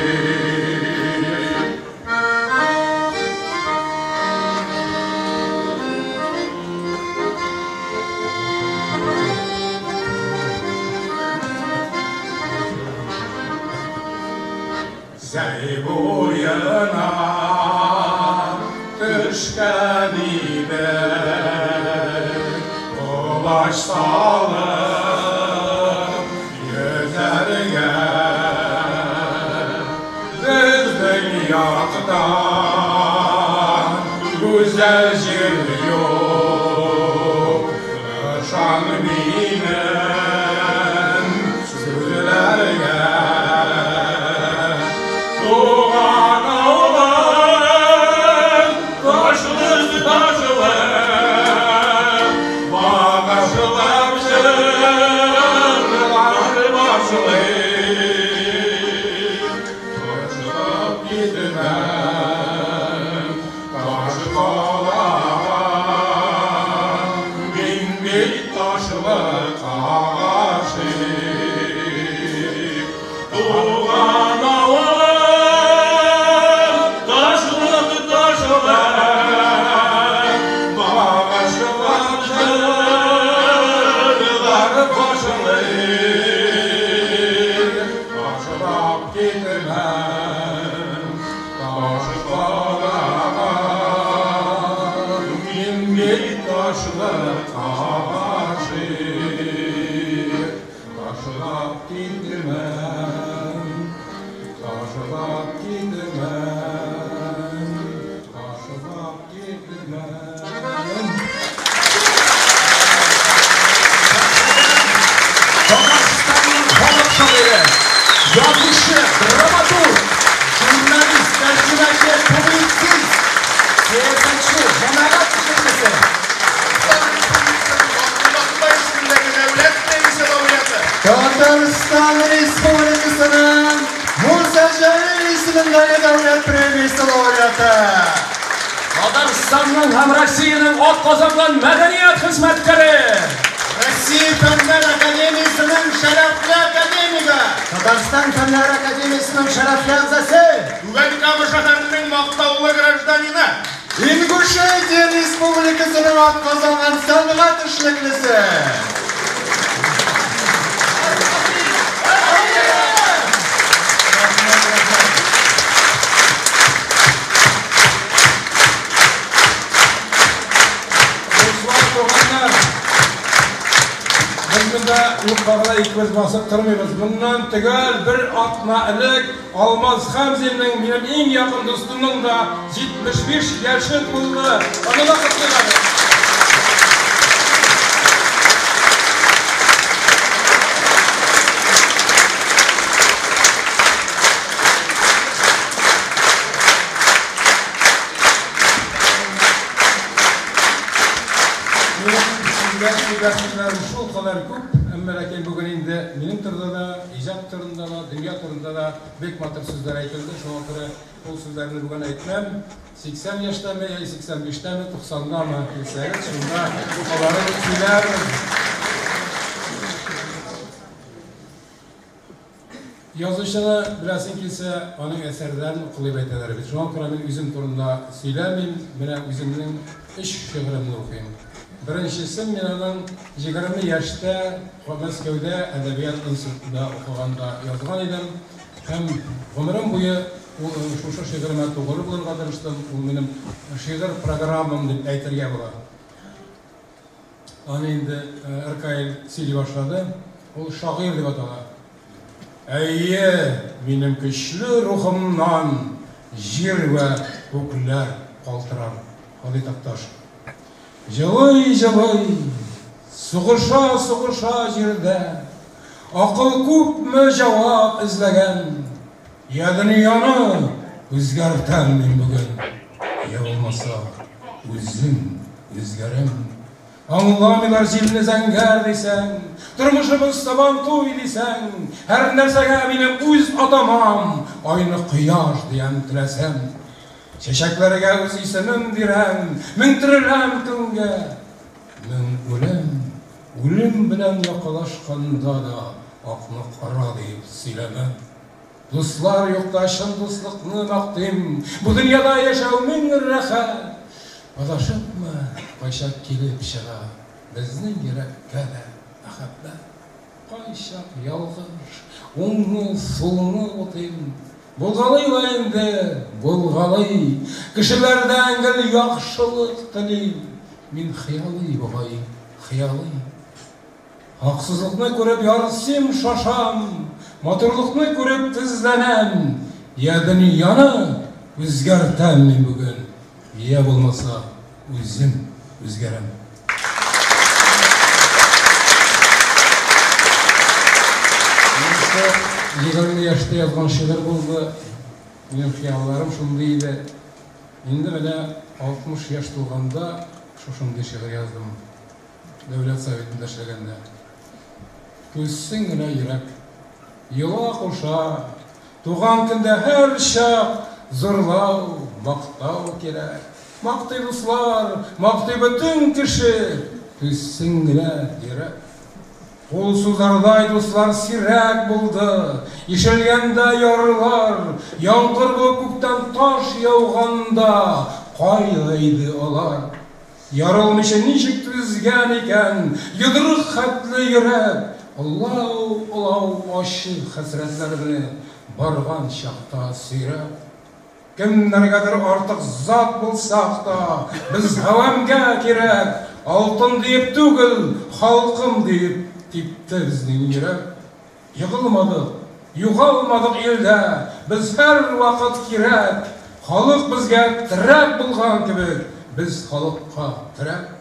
Зәй буена төшкән идек, колач салып йөзәргә. Безнең яктан гүзәл җир юк, ышан минем сүзләргә. Туган авылым, ташлы, ташлы, багышлап җырлар башлый. Ташлап китмәм таш калага, мин бит ташлыкка гашыйк. Туган авылым, ташлык, ташлы, багышлап җырлар башлый. Ташлап китмәм таш калага, мин бит ташлыкка гашыйк. Ташлап китмәм, ташлап китмәм, ташлап китмәм. Татарстанның халык шагыйре, язучы, драматург, журналист, тәрҗемәче, публицист, сәясәтче, җәмәгать эшлеклесе. Татарстан Республикасының Муса Җәлил исемендәге дәүләт премиясе лауреаты. Татарстанның һәм Россиянең атказанган мәдәният хезмәткәре. Россия Фәннәр Академиясенең шәрәфле академигы. Татарстан Фәннәр Академиясенең шәрәфле әгъзасы. Түбән Кама шәһәренең мактаулы гражданины. Ингушетия Республикасының атказанган сәнгать эшлеклесе. Дуслар, туганнар, без монда юкка гына икебез басып тормыйбыз. Моннан төгәл бер атна элек Алмаз Хәмзинның, минем иң якын дустымның да 75 яше тулды. Аны да котлыйк әле. Минем сезгә сөйләр сүзләрем шулкадәр күп, әмма ләкин бүген инде минем турыда да, иҗат турында да, дөнья турында да бик матур сүзләр әйтелде. Шуңа күрә ул сүзләрне бүген әйтмәм. 80 яшьтәме, яки 85тәме, 90дамы килсәгез, шунда аларын сөйләрмен. Язучыны беләсең килсә, аның әсәрләрен укылып әйтәләр бит. Шуңа күрә мин үзем турында сөйләмим, менә үземнең өч шигыремне укыйм. Беренчесен мин аның 20 яшьтә Мәскәүдә әдәбият институтында укыганда язган идем. Һәм гомерем буе шушы шигыремә тугры булырга тырыштым. Ул минем шигырь программам дип әйтергә була. Аны инде Ркаил сөйли башлады. Ул «Шагыйрь» дип атала. Әйе, минем көчле рухымнан җир вә күкләр калтырар. Һади Такташ. Җылый-җылый, сугыша-сугыша җирдә, акыл күпме җавап эзләгән. Я дөньяны үзгәртәм мин бүген, я булмаса үзем үзгәрәм. Аңламыйлар җилне зәңгәр дисәң, тормышыбыз сабантуй дисәң, һәр нәрсәгә минем үз атамам, айны кояш диям теләсәм. Чәчәкләргә үз исемем бирәм, Мең тереләм көнгә, мең үләм. Үлем белән якалашканда да Акны кара диеп сөйләмәм. Дуслар юкта чын дуслыкны мактыйм, Бу дөньяда яшәү мең рәхәт. Адашыпмы, кайчак килеп чыга Безнең йөрәккә дә мәхәббәт. Кайчак ялгыш, уңны, сулны бутыйм. Булгалый ла инде, булгалый. Кешеләрдән гел яхшылык телим. Мин хыялый бугай, хыялый. Хаксызлыкны күреп ярсыйм, шашам, Матурлыкны күреп тезләнәм. Йә дөньяны үзгәртәм мин бүген, Йә булмаса үзем үзгәрәм. Монысы 20 яшьтә язган шигырь булды. Минем хыялларым шундый иде. Инде менә 60 яшь тулганда шушындый шигырь яздым. Дәүләт Советында эшләгәндә. Түзсен генә йөрәк. Йола куша. Туган көндә һәрчак зурлау, мактау кирәк. Мактый дуслар, мактый бөтен кеше. Түзсен генә йөрәк. Кул сузардай дуслар сирәк булды. Ишелгәндә ярлар, яңгыр булып күктән таш яуганда, кайда иде алар? Ярылмыйча ничек түзгән икән йодрык хәтле йөрәк, Олау-олау ачы хәсрәтләрне барган чакта сөйрәп. Кемнәргәдер артык зат булсак та, без гавәмгә кирәк, Алтын диеп түгел, халкым диеп типте безнең йөрәк. Егылмадык, югалмадык илдә, без һәрвакыт кирәк, Халык безгә терәк булган кебек, без халыкка терәк.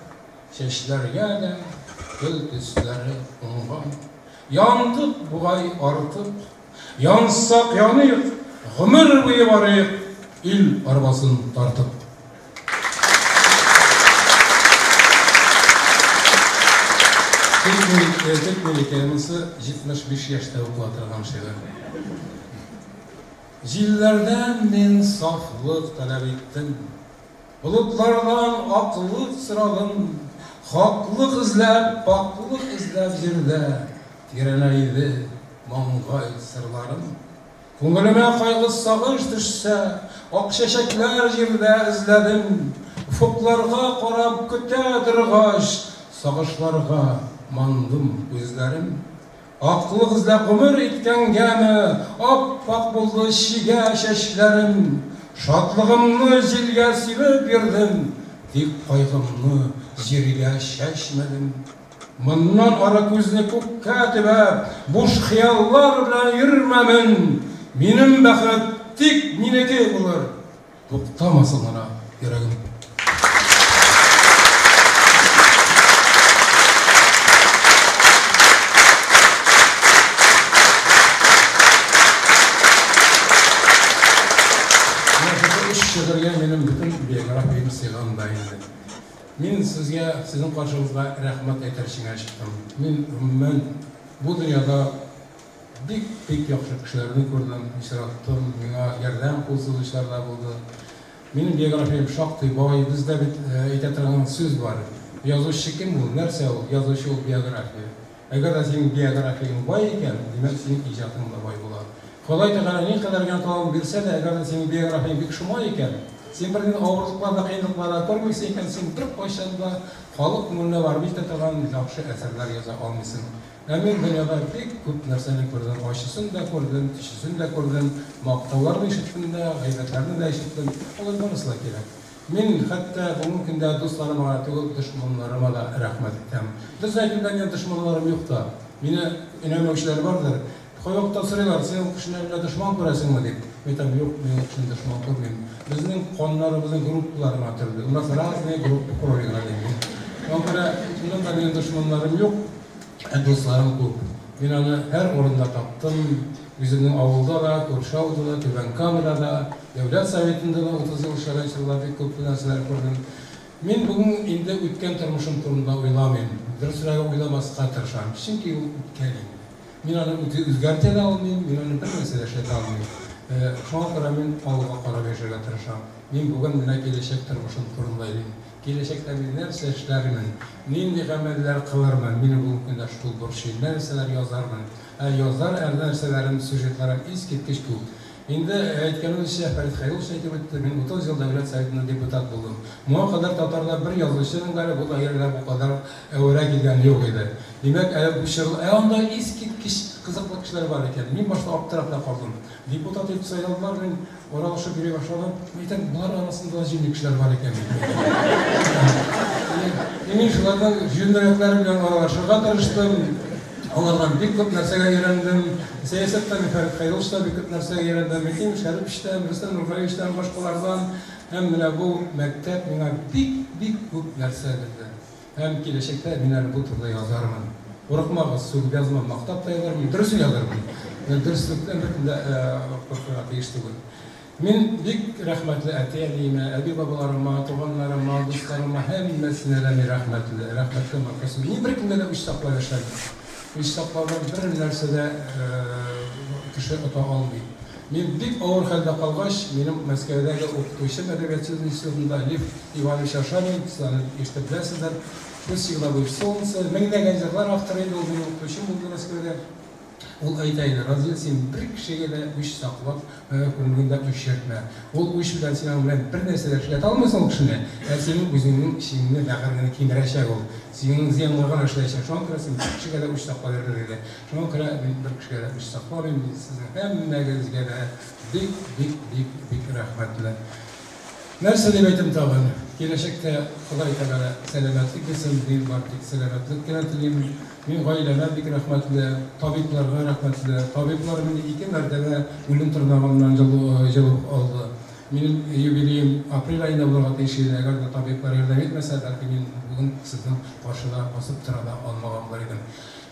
Чәчләргә дә көл төсләре кунган. Яндык бугай артык. Янсак яныйк, гомер буе барыйк, ил арбасын тартып. Тик минеке, монысы 75 яшьтә укыла торган шигырь. Җилләрдән мин сафлык таләп иттем, Болытлардан аклык сорадым, Хаклык эзләп, пакьлык эзләп җирдә Тирәнәйде маңгай сырларым. Күңелемә кайгы-сагыш төшсә, Ак чәчәкләр җирдә эзләдем. Офыкларга карап көтә торгач, Сагышларга мандым күзләрем. Аклык эзләп гомер иткәнгәме, Ап-ак булды чигә чәчләрем. Шатлыгымны җилгә сибеп йөрдем, Тик кайгымны җиргә чәчмәдем. Моннан ары күзне күккә төбәп, Буш хыяллар белән йөрмәмен. Минем бәхет тик минеке булыр, Туктамасын гына йөрәгем. Менә шушы өч шигырьгә минем бөтен биографиям сыйган да инде. Мин сезгә, сезнең каршыгызга рәхмәт әйтер өчен генә чыктым. Мин, гомумән, бу дөньяда бик-бик яхшы кешеләрне күрдем, очраттым, миңа ярдәм кул сузучылар да булды. Минем биографиям шактый бай, бездә бит әйтә торган сүз бар, Язучы кем ул, нәрсә ул? Язучы ул биография. Әгәр дә синең биографияң бай икән, димәк, синең иҗатың да бай була. Ходай Тәгалә никадәр генә талант бирсә дә, әгәр дә синең биографияң бик шома икән, син бернинди авырлыклар да, кыенлыклар да күрмисең икән, син беркайчан да халык күңеленә барып җитә торган яхшы әсәрләр яза алмыйсың. Ә мин дөньяда бик күп нәрсәне күрдем, ачысын да күрдем, төчесен дә күрдем, мактауларны ишеттем дә, гайбәтләрне дә ишеттем. Алар барысы да кирәк. Мин хәтта бүгенге көндә дусларыма гына түгел, дошманнарыма да рәхмәт әйтәм. Дөресен әйтүдә, минем дошманнарым юк та. Мине өнәмәүчеләр бардыр. Кайвакытта сорыйлар, син ул кешене әллә дошман күрәсеңме, дип. Мин әйтәм, юк, мин ул кешене дошман күрмим. Безнең каннарыбызның группалары гына төрле. У нас разные группы крови гына дим мин. Шуңа күрә, чыннан да минем дошманнарым юк, ә дусларым күп. Мин аны һәр урында таптым. Үземнең авылда да, күрше авылда да, Түбән Камада да, Дәүләт Советында да 30 ел эшләгән чорда бик күп нәрсәләр күрдем. Мин бүген инде үткән тормышым турында уйламыйм. Дөресрәге, уйламаска тырышам. Чөнки ул үткән инде. Мин аны үзгәртә дә алмыйм, мин аны бернәрсә дә эшләтә алмыйм. Шуңа күрә мин алга карап яшәргә тырышам. Мин бүген менә киләчәк тормышым турында уйлыйм. Киләчәктә мин нәрсә эшләрмен, нинди гамәлләр кылырмын, мине бүгенге көндә шул борчый, нәрсәләр язармын. Ә язар нәрсәләрем, сюжетларым искиткеч күп. Инде әйткәнебезчә, Фәрит Хәйруллович әйтеп үтте, мин 30 ел Дәүләт Советында депутат булдым. Моңа кадәр татарда бер язучының да әле бу даирәдә бу кадәр әвәрә килгәне юк иде. Димәк, әле бу чор, ә анда искиткеч кызыклы кешеләр бар икән. Мин башта аптырап та калдым. Депутат итеп сайладылар, мин аралашып йөри башладым. Мин әйтәм, болар арасында да җүнле кешеләр бар икән бит. Мин шуларның җүнлерәкләре белән аралашырга тырыштым. Алардан бик күп нәрсәгә өйрәндем. Сәясәттә мин Фәрит Хәйрулловичтан бик күп нәрсәгә өйрәндем. Митим Шәриповичтан, Рөстәм Нургалиевичтан, башкалардан. Һәм менә бу мәктәп миңа бик-бик күп нәрсә бирде. Һәм киләчәктә мин әле бу турыда язармын. Курыкмагыз, сүгеп язмам, мактап та язармын, дөресен язармын. Дөреслектән беркем дә куркырга тиеш түгел. Мин бик рәхмәтле әти-әниемә, әби-бабаларыма, туганнарыма, дусларыма, һәммәсенә дә мин рәхмәтле. Рәхмәтле маркасы. Мин беркемгә дә үч саклап яшәмим. Үч саклаудан бер нәрсә дә кеше ота алмый. Мин бик авыр хәлдә калгач, минем Мәскәүдәге укытучым әдәбият институтында Лев Иванович Ошанин, сез аны ишетеп беләсездер, Пусть всегда будет солнце, меңләгән җырлар авторы инде ул минем укытучым булды Мәскәүдә. Ул әйтә иде, Разил, син бер кешегә дә үч саклап, күңелеңдә үч йөртмә. Ул үч белән син аның белән бер нәрсә дә эшләтә алмыйсың ул кешене, ә синең үзеңнең эчеңне, бәгыреңне кимерәчәк ул. Синең зыянга гына эшләячәк. Шуңа күрә син бер кешегә дә үч саклап йөрмә, диде. Шуңа күрә мин бер кешегә дә үч сакламыйм, мин сезнең һәммәгезгә дә бик, бик, бик, бик рәхмәтле. Нәрсә дип әйтим тагын? Киләчәктә Ходай Тәгалә сәламәтлек бирсен, мин бары тик сәламәтлек кенә телим. Мин гаиләмә бик рәхмәтле, табибларга рәхмәтле. Табиблар мине ике мәртәбә үлем тырнагыннан җылып алды. Минем юбилеем апрель аенда булырга тиеш иде. Әгәр дә табиблар ярдәм итмәсә, бәлки мин бүген сезнең каршыда басып тора да алмаган булыр идем.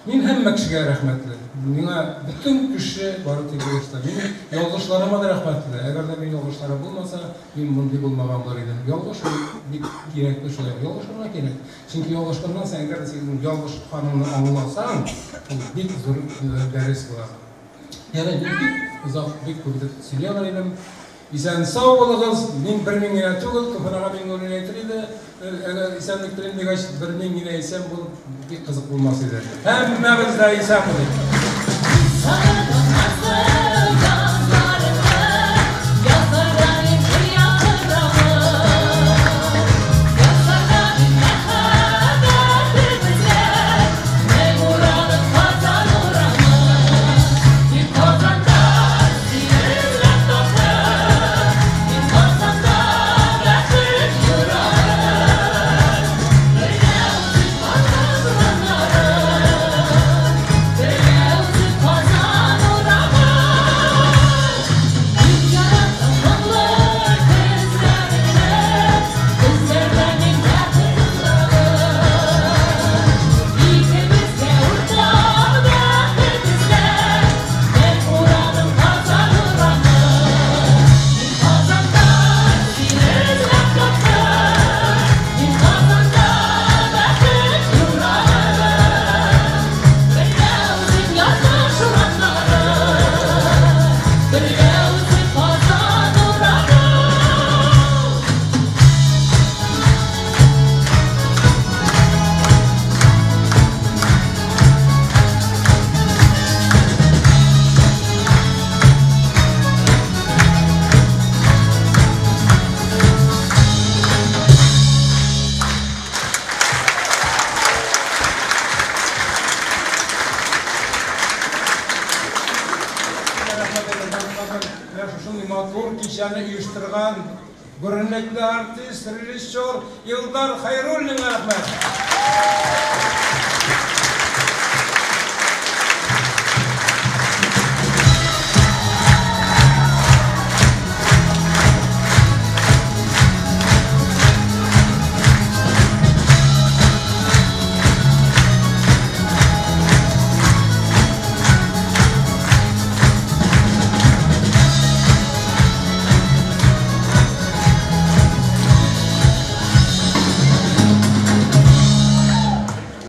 Мин һәммә кешегә рәхмәтле. Миңа бөтен кеше бары тик булышты. Мин ялгышларыма да рәхмәтле. Әгәр дә минем ялгышларым булмаса, мин мондый булмаган булыр идем. Ялгыш ул бик кирәкле шулай. Ялгышырга кирәк. Чөнки ялгышканнан соң, әгәр дә син ялгышканыңны аңласаң, ул бик зур дәрес була. Ярый, мин бик озак, бик күп итеп сөйли алыр идем. Исән-сау булыгыз! Мин бер мин генә түгел, Туфан ага Миңнуллин әйтер иде, әгәр исәнлек телим дигәч, бер мин генә исән булып, бик кызык булмас иде. Һәммәбез дә исән булыйк! Кичәне оештырган күренекле артист, режиссер Илдар Хәйруллинга рәхмәт.